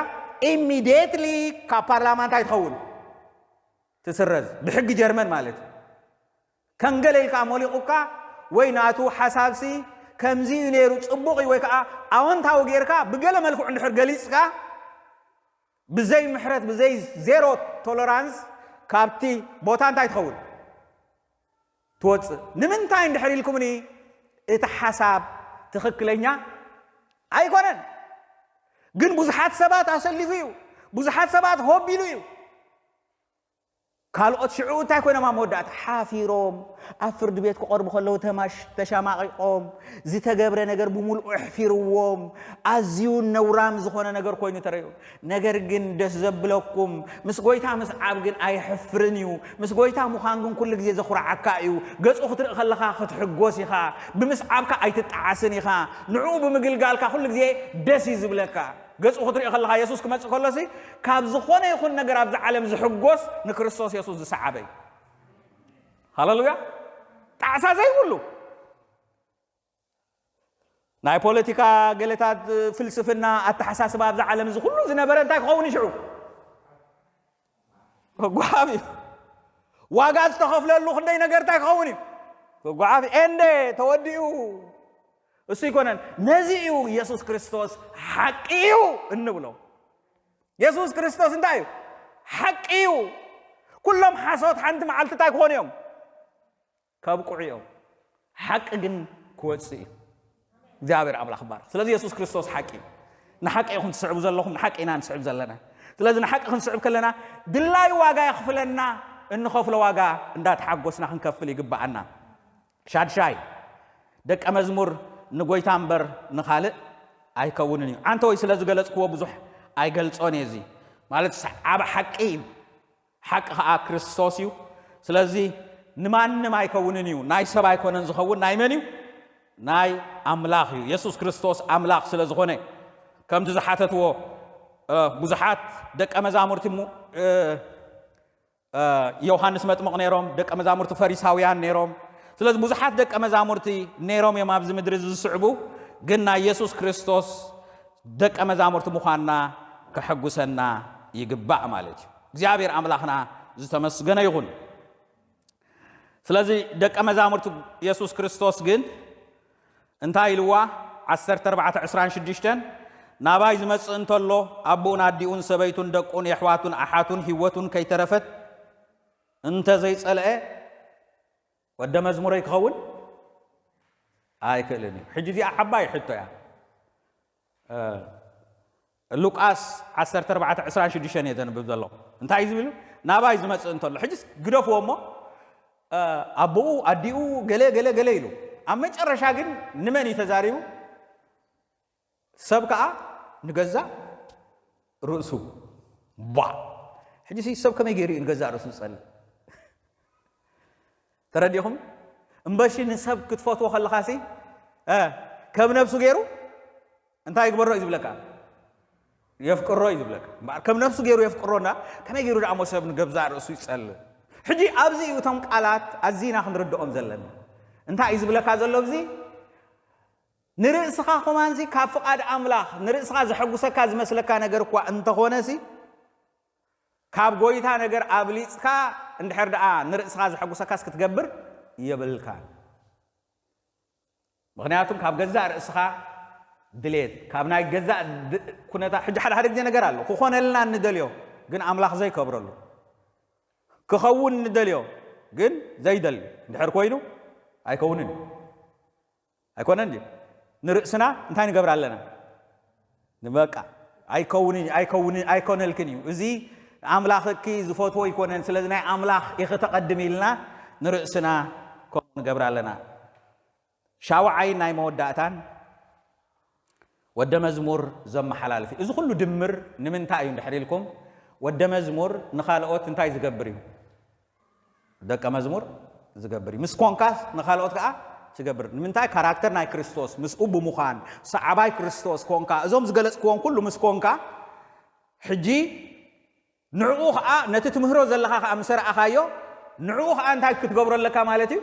ኢሚድየትሊ ካብ ፓርላማ እንታይ ትኸውን? ትስረዝ። ብሕጊ ጀርመን ማለት እዩ። ከም ገለ ኢልካ ሞሊቑካ ወይ ናቱ ሓሳብሲ ከምዚ እዩ ነይሩ፣ ጽቡቕ እዩ ወይ ከዓ ኣወንታዊ ጌርካ ብገለ መልክዑ እንድሕር ገሊጽካ፣ ብዘይ ምሕረት፣ ብዘይ ዜሮ ቶለራንስ ካብቲ ቦታ እንታይ ትኸውን? ትወጽእ። ንምንታይ እንድሕር ኢልኩምኒ፣ እቲ ሓሳብ ትኽክለኛ ኣይኮነን። ግን ብዙሓት ሰባት ኣሰሊፉ እዩ። ብዙሓት ሰባት ሆቢሉ እዩ። ካልኦት ሽዑ እንታይ ኮይኖም ኣብ መወዳእታ? ሓፊሮም፣ ኣብ ፍርዲ ቤት ክቐርቡ ከለዉ ተማሽ-፣ ተሻማቒቖም፣ ዝተገብረ ነገር ብምልኡ ኣሕፊርዎም፣ ኣዝዩ ነውራም ዝኾነ ነገር ኮይኑ ተረዩ። ነገር ግን ደስ ዘብለኩም፣ ምስ ጎይታ ምስዓብ ግን ኣየሕፍርን እዩ። ምስ ጎይታ ምዃን ግን ኩሉ ግዜ ዘኹርዓካ እዩ። ገጹ ክትርኢ ከለኻ ክትሕጎስ ኢኻ። ብምስዓብካ ኣይትጠዓስን ኢኻ። ንዕኡ ብምግልጋልካ ኩሉ ግዜ ደስ እዩ ዝብለካ። ገጹ ክትሪኦ ከለኻ የሱስ ክመጽእ ከሎሲ ካብ ዝኾነ ይኹን ነገር ኣብዚ ዓለም ዝሕጎስ ንክርስቶስ የሱስ ዝሰዓበ እዩ። ሃለሉያ! ጣዕሳ ዘይብሉ ናይ ፖለቲካ ገለታት ፍልስፍና ኣተሓሳስባ ኣብዚ ዓለም እዚ ኩሉ ዝነበረ እንታይ ክኸውን እዩ ሽዑ? ክጓሓፍ እዩ። ዋጋ ዝተኸፍለሉ ክንደይ ነገር እንታይ ክኸውን እዩ? ክጓሓፍ እዩ። ኤንደ ተወዲኡ እሱ ይኮነን። ነዚ እዩ የሱስ ክርስቶስ ሓቂ እዩ እንብሎ። የሱስ ክርስቶስ እንታይ እዩ? ሓቂ እዩ። ኩሎም ሓሶት ሓንቲ መዓልቲ እንታይ ክኾኑ እዮም? ከብቅዑ እዮም። ሓቂ ግን ክወጽእ እዩ። እግዚኣብሔር ኣምላኽ ይባረኽ። ስለዚ የሱስ ክርስቶስ ሓቂ እዩ። ንሓቂ ኢኹም ትስዕቡ ዘለኹም፣ ንሓቂ ኢና ንስዕብ ዘለና። ስለዚ ንሓቂ ክንስዕብ ከለና ድላይ ዋጋ የኽፍለና፣ እንኸፍሎ ዋጋ እንዳተሓጎስና ክንከፍል ይግብኣና። ሻድሻይ፣ ደቀ መዝሙር ንጎይታ እምበር ንኻልእ ኣይከውንን እዩ። ዓንተወይ ስለ ዝገለጽክዎ ብዙሕ ኣይገልጾን እየ። እዚ ማለት ዓቢ ሓቂ እዩ። ሓቂ ኸኣ ክርስቶስ እዩ። ስለዚ ንማንም ኣይከውንን እዩ። ናይ ሰብ ኣይኮነን ዝኸውን። ናይ መን እዩ? ናይ ኣምላኽ እዩ። የሱስ ክርስቶስ ኣምላኽ ስለ ዝኾነ፣ ከምቲ ዝሓተትዎ፣ እ፣ ብዙሓት ደቀ መዛሙርቲ ሙ-፣ እ፣ እ፣ ዮሃንስ መጥምቕ ነይሮም፣ ደቀ መዛሙርቲ ፈሪሳውያን ነይሮም። ስለዚ ብዙሓት ደቀ መዛሙርቲ ነይሮም እዮም ኣብዚ ምድሪ እዚ ዝስዕቡ፣ ግን ናይ የሱስ ክርስቶስ ደቀ መዛሙርቲ ምዃንና ከሐጉሰና ይግባእ ማለት እዩ። እግዚኣብሔር ኣምላኽና ዝተመስገነ ይኹን። ስለዚ ደቀ መዛሙርቲ የሱስ ክርስቶስ ግን እንታይ ኢልዋ? ዓሰርተ ኣርባዕተ ዕስራን ሽዱሽተን፣ ናባይ ዝመጽእ እንተሎ ኣቦኡን ኣዲኡን ሰበይቱን ደቁን የሕዋቱን ኣሓቱን ህይወቱን ከይተረፈት እንተ ዘይጸልአ ወደ መዝሙረይ ክኸውን ኣይክእልን እዩ። ሕጂ እዚኣ ዓባይ ሕቶ እያ። እ፣ ሉቃስ ዓሰርተ ኣርባዕተ ዕስራን ሽዱሽተን እየ ዘንብብ ዘለኹ። እንታይ እዩ ዝብል? ናባይ ዝመጽእ እንተሎ፣ ሕጂስ ግደፍዎ እሞ፣ እ፣ ኣቦኡ፣ ኣዲኡ፣ ገለ፣ ገለ፣ ገለ ኢሉ። ኣብ መጨረሻ ግን ንመን እዩ ተዛሪቡ? ሰብ ከኣ ንገዛእ ርእሱ። ባ! ሕጂ ሲ ሰብ ከመይ ገይሩ እዩ ንገዛእ ርእሱ ዝጸልእ? ተረዲኹም? እምበሺ ንሰብ ክትፈትዎ ከለኻ ሲ፣ እ፣ ከም ነብሱ ገይሩ እንታይ ይግበሮ እዩ ዝብለካ? የፍቅሮ እዩ ዝብለካ። እምበኣር ከም ነብሱ ገይሩ የፍቅሮና፣ ከመይ ገይሩ ደኣ እሞ ሰብ ንገዛእ ርእሱ ይጸልእ? ሕጂ ኣብዚ እዩ እቶም ቃላት ኣዚና ክንርድኦም ዘለና። እንታይ እዩ ዝብለካ ዘሎ ኣብዚ? ንርእስኻ ኮማንሲ ካብ ፍቓድ ኣምላኽ፣ ንርእስኻ ዘሐጉሰካ ዝመስለካ ነገር እኳ እንተኾነ ሲ፣ ካብ ጎይታ ነገር ኣብሊጽካ እንድሕር ደኣ ንርእስኻ ዘሐጉሰካስ ክትገብር የብልካን። ምኽንያቱም ካብ ገዛእ ርእስኻ ድሌት፣ ካብ ናይ ገዛእ ድ-፣ ኩነታ፣ ሕጂ ሓደ ሓደ ግዜ ነገር ኣሎ፣ ክኾነልና እንደልዮ፣ ግን ኣምላኽ ዘይከብረሉ፣ ክኸውን እንደልዮ፣ ግን ዘይደሊ እንድሕር ኮይኑ ኣይከውንን እዩ። ኣይኮነን ድዩ? ንርእስና እንታይ ንገብር ኣለና? ንበቃ፣ ኣይከውንን፣ ኣይከውንን፣ ኣይኮነልክን እዩ። እዚ ኣምላኽኪ ዝፈትዎ ኣይኮነን፣ ስለዚ ናይ ኣምላኽ ኢኺ ተቐድሚ ኢልና ንርእስና ከምኡ ንገብር ኣለና። ሻውዓይ ናይ መወዳእታን ወደ መዝሙር ዘመሓላልፍ እዩ። እዚ ኩሉ ድምር ንምንታይ እዩ እንድሕር ኢልኩም፣ ወደ መዝሙር ንኻልኦት እንታይ ዝገብር እዩ? ደቀ መዝሙር ዝገብር እዩ። ምስ ኮንካስ ንኻልኦት ከኣ ትገብር። ንምንታይ? ካራክተር ናይ ክርስቶስ፣ ምስኡ ብምዃን፣ ሰዓባይ ክርስቶስ ኮንካ፣ እዞም ዝገለጽክዎም ኩሉ ምስ ኮንካ፣ ሕጂ ንዕኡ ኸኣ፣ ነቲ ትምህሮ ዘለኻ ኸኣ ምስ ረኣኻዮ፣ ንዕኡ ኸኣ እንታይ ክትገብሮ ኣለካ ማለት እዩ?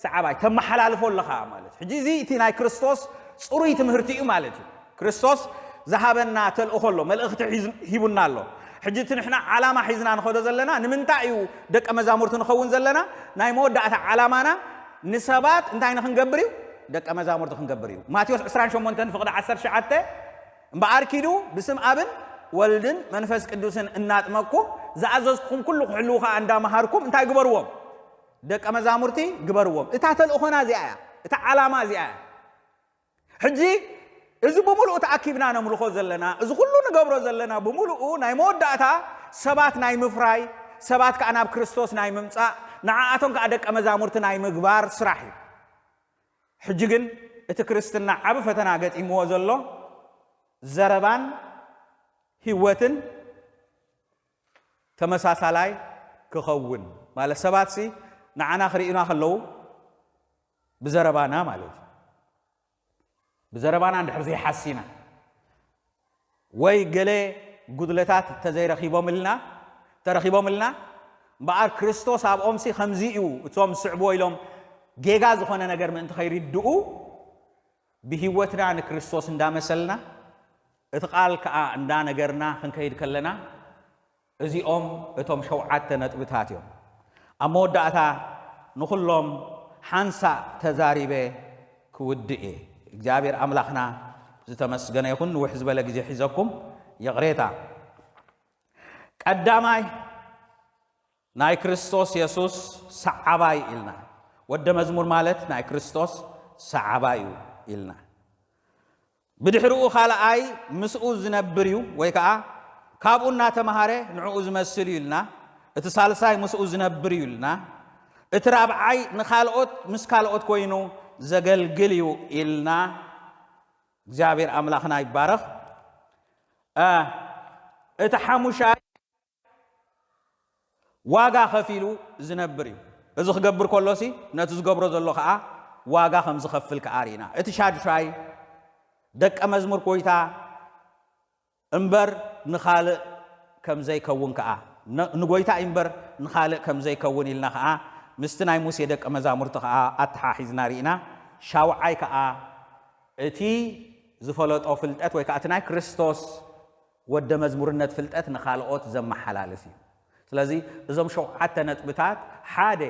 ሰዓባይ፣ ተመሓላልፎ ኣለኻ ማለት እዩ። ሕጂ እዚ እቲ ናይ ክርስቶስ ጽሩይ ትምህርቲ እዩ ማለት እዩ። ክርስቶስ ዝሃበና ተልእኾ ኣሎ፣ መልእኽቲ ሒዝ-፣ ሂቡና ኣሎ። ሕጂ እቲ ንሕና ዓላማ ሒዝና ንኸዶ ዘለና፣ ንምንታይ እዩ ደቀ መዛሙርቲ ንኸውን ዘለና? ናይ መወዳእታ ዓላማና ንሰባት እንታይ ንኽንገብር እዩ? ደቀ መዛሙርቲ ክንገብር እዩ። ማቴዎስ ዕስራን ሸሞንተን ፍቕዲ ዓሰርተ ትሽዓተ፣ እምበኣር ኪዱ ብስም ኣብን ወልድን መንፈስ ቅዱስን እናጥመቅኩ ዝኣዘዝኩኹም ኩሉ ክሕልዉ ኸኣ እንዳመሃርኩም እንታይ ግበርዎም? ደቀ መዛሙርቲ ግበርዎም። እታ ተልእኾና እዚኣ እያ። እታ ዓላማ እዚኣ እያ። ሕጂ እዚ ብምሉኡ ተኣኪብና ነምልኾ ዘለና፣ እዚ ኩሉ ንገብሮ ዘለና ብምሉኡ ናይ መወዳእታ ሰባት ናይ ምፍራይ፣ ሰባት ከኣ ናብ ክርስቶስ ናይ ምምጻእ፣ ንዓኣቶም ከኣ ደቀ መዛሙርቲ ናይ ምግባር ስራሕ እዩ። ሕጂ ግን እቲ ክርስትና ዓቢ ፈተና ገጢምዎ ዘሎ ዘረባን ህይወትን ተመሳሳላይ ክኸውን፣ ማለት ሰባትሲ ንዓና ክርእዩና ከለዉ ብዘረባና ማለት እዩ። ብዘረባና እንድሕር ዘይሓሲና ወይ ገለ ጉድለታት ተዘይረኺቦምልና፣ ተረኺቦምልና፣ እምበኣር ክርስቶስ ኣብኦምሲ ከምዚ እዩ፣ እቶም ዝስዕብዎ ኢሎም ጌጋ ዝኾነ ነገር ምእንቲ ከይርድኡ ብህይወትና ንክርስቶስ እንዳመሰልና፣ እቲ ቃል ከኣ እንዳነገርና ክንከይድ ከለና፣ እዚኦም እቶም ሸውዓተ ነጥብታት እዮም። ኣብ መወዳእታ ንኹሎም ሓንሳእ ተዛሪበ ክውድእ እየ። እግዚኣብሔር ኣምላኽና ዝተመስገነ ይኹን። ንውሕ ዝበለ ግዜ ሒዘኩም፣ ይቕሬታ። ቀዳማይ፣ ናይ ክርስቶስ የሱስ ሰዓባይ ኢልና። ወደ መዝሙር ማለት ናይ ክርስቶስ ሰዓባይ እዩ ኢልና። ብድሕሪኡ ካልኣይ ምስኡ ዝነብር እዩ፣ ወይ ከኣ ካብኡ እናተምሃረ ንዕኡ ዝመስል እዩ ኢልና። እቲ ሳልሳይ ምስኡ ዝነብር እዩ ኢልና። እቲ ራብዓይ ንኻልኦት፣ ምስ ካልኦት ኮይኑ ዘገልግል እዩ ኢልና። እግዚኣብሔር ኣምላኽና ይባረኽ። እ፣ እቲ ሓሙሻይ ዋጋ ከፊሉ ዝነብር እዩ። እዚ ክገብር ከሎሲ ነቲ ዝገብሮ ዘሎ ከኣ ዋጋ ከም ዝኸፍል ከኣ ርኢና። እቲ ሻድሻይ ደቀ መዝሙር ጎይታ እምበር ንኻልእ ከም ዘይከውን ከኣ፣ ን-፣ ንጎይታ እምበር ንኻልእ ከም ዘይከውን ኢልና ከኣ ምስቲ ናይ ሙሴ ደቀ መዛሙርቲ ከኣ ኣተሓሒዝና ርኢና። ሻውዓይ ከኣ እቲ ዝፈለጦ ፍልጠት ወይ ከኣ እቲ ናይ ክርስቶስ ወደ መዝሙርነት ፍልጠት ንኻልኦት ዘመሓላልፍ እዩ። ስለዚ እዞም ሸውዓተ ነጥብታት ሓደ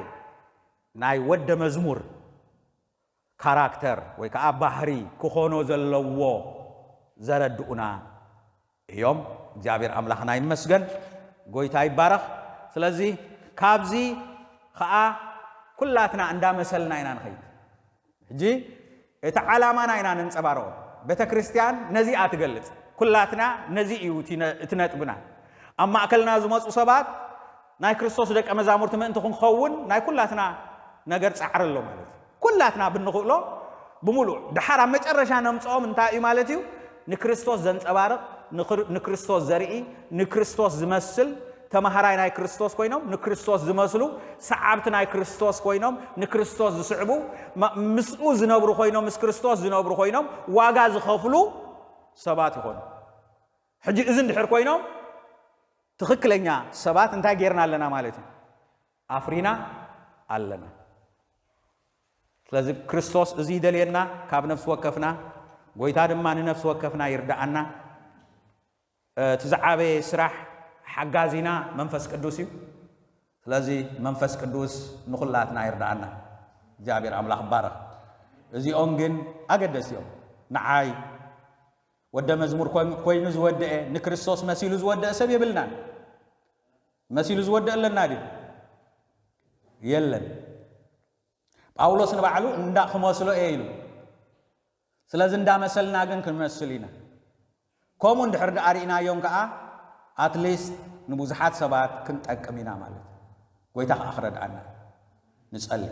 ናይ ወደ መዝሙር ካራክተር ወይ ከኣ ባህሪ ክኾኖ ዘለዎ ዘረድኡና እዮም። እግዚኣብሔር ኣምላኽና ይመስገን፣ ጎይታ ይባረኽ። ስለዚ ካብዚ ከኣ ኩላትና እንዳመሰልና ኢና ንኸይድ። ሕጂ እቲ ዓላማና ኢና ነንጸባርቖ። ቤተ ክርስቲያን ነዚኣ ትገልጽ። ኩላትና ነዚ እዩ እቲ ነ-፣ እቲ ነጥብና። ኣብ ማእከልና ዝመጹ ሰባት ናይ ክርስቶስ ደቀ መዛሙርቲ ምእንቲ ክንኸውን ናይ ኩላትና ነገር ጻዕሪ ኣሎ ማለት እዩ። ኩላትና ብንኽእሎ ብምሉእ። ደሓር ኣብ መጨረሻ ነምጽኦም እንታይ እዩ ማለት እዩ? ንክርስቶስ ዘንጸባርቕ፣ ንክር-፣ ንክርስቶስ ዘርኢ፣ ንክርስቶስ ዝመስል፣ ተማሃራይ ናይ ክርስቶስ ኮይኖም ንክርስቶስ ዝመስሉ፣ ሰዓብቲ ናይ ክርስቶስ ኮይኖም ንክርስቶስ ዝስዕቡ፣ ማ- ምስኡ ዝነብሩ ኮይኖም፣ ምስ ክርስቶስ ዝነብሩ ኮይኖም ዋጋ ዝኸፍሉ ሰባት ይኾኑ። ሕጂ እዚ እንድሕር ኮይኖም ትኽክለኛ ሰባት እንታይ ጌርና ኣለና ማለት እዩ? ኣፍሪና ኣለና። ስለዚ ክርስቶስ እዚ ይደልየና ካብ ነፍሲ ወከፍና፣ ጎይታ ድማ ንነፍሲ ወከፍና ይርድኣና። እቲ ዝዓበየ ስራሕ ሓጋዚና መንፈስ ቅዱስ እዩ። ስለዚ መንፈስ ቅዱስ ንኹላትና ይርድኣና። እግዚኣብሔር ኣምላኽ ይባረኽ። እዚኦም ግን ኣገደስቲ እዮም። ንዓይ ወደ መዝሙር ኮይ- ኮይኑ ዝወደአ፣ ንክርስቶስ መሲሉ ዝወደአ ሰብ የብልናን። መሲሉ ዝወደአ ኣለና ድዩ? የለን። ጳውሎስ ንባዕሉ እንዳ ክመስሎ እየ ኢሉ። ስለዚ እንዳመሰልና ግን ክንመስል ኢና። ከምኡ እንድሕር ደኣ ርኢናዮም ከኣ ኣትሊስት ንብዙሓት ሰባት ክንጠቅም ኢና ማለት እዩ። ጎይታ ከኣ ክረድኣና ንጸሊ።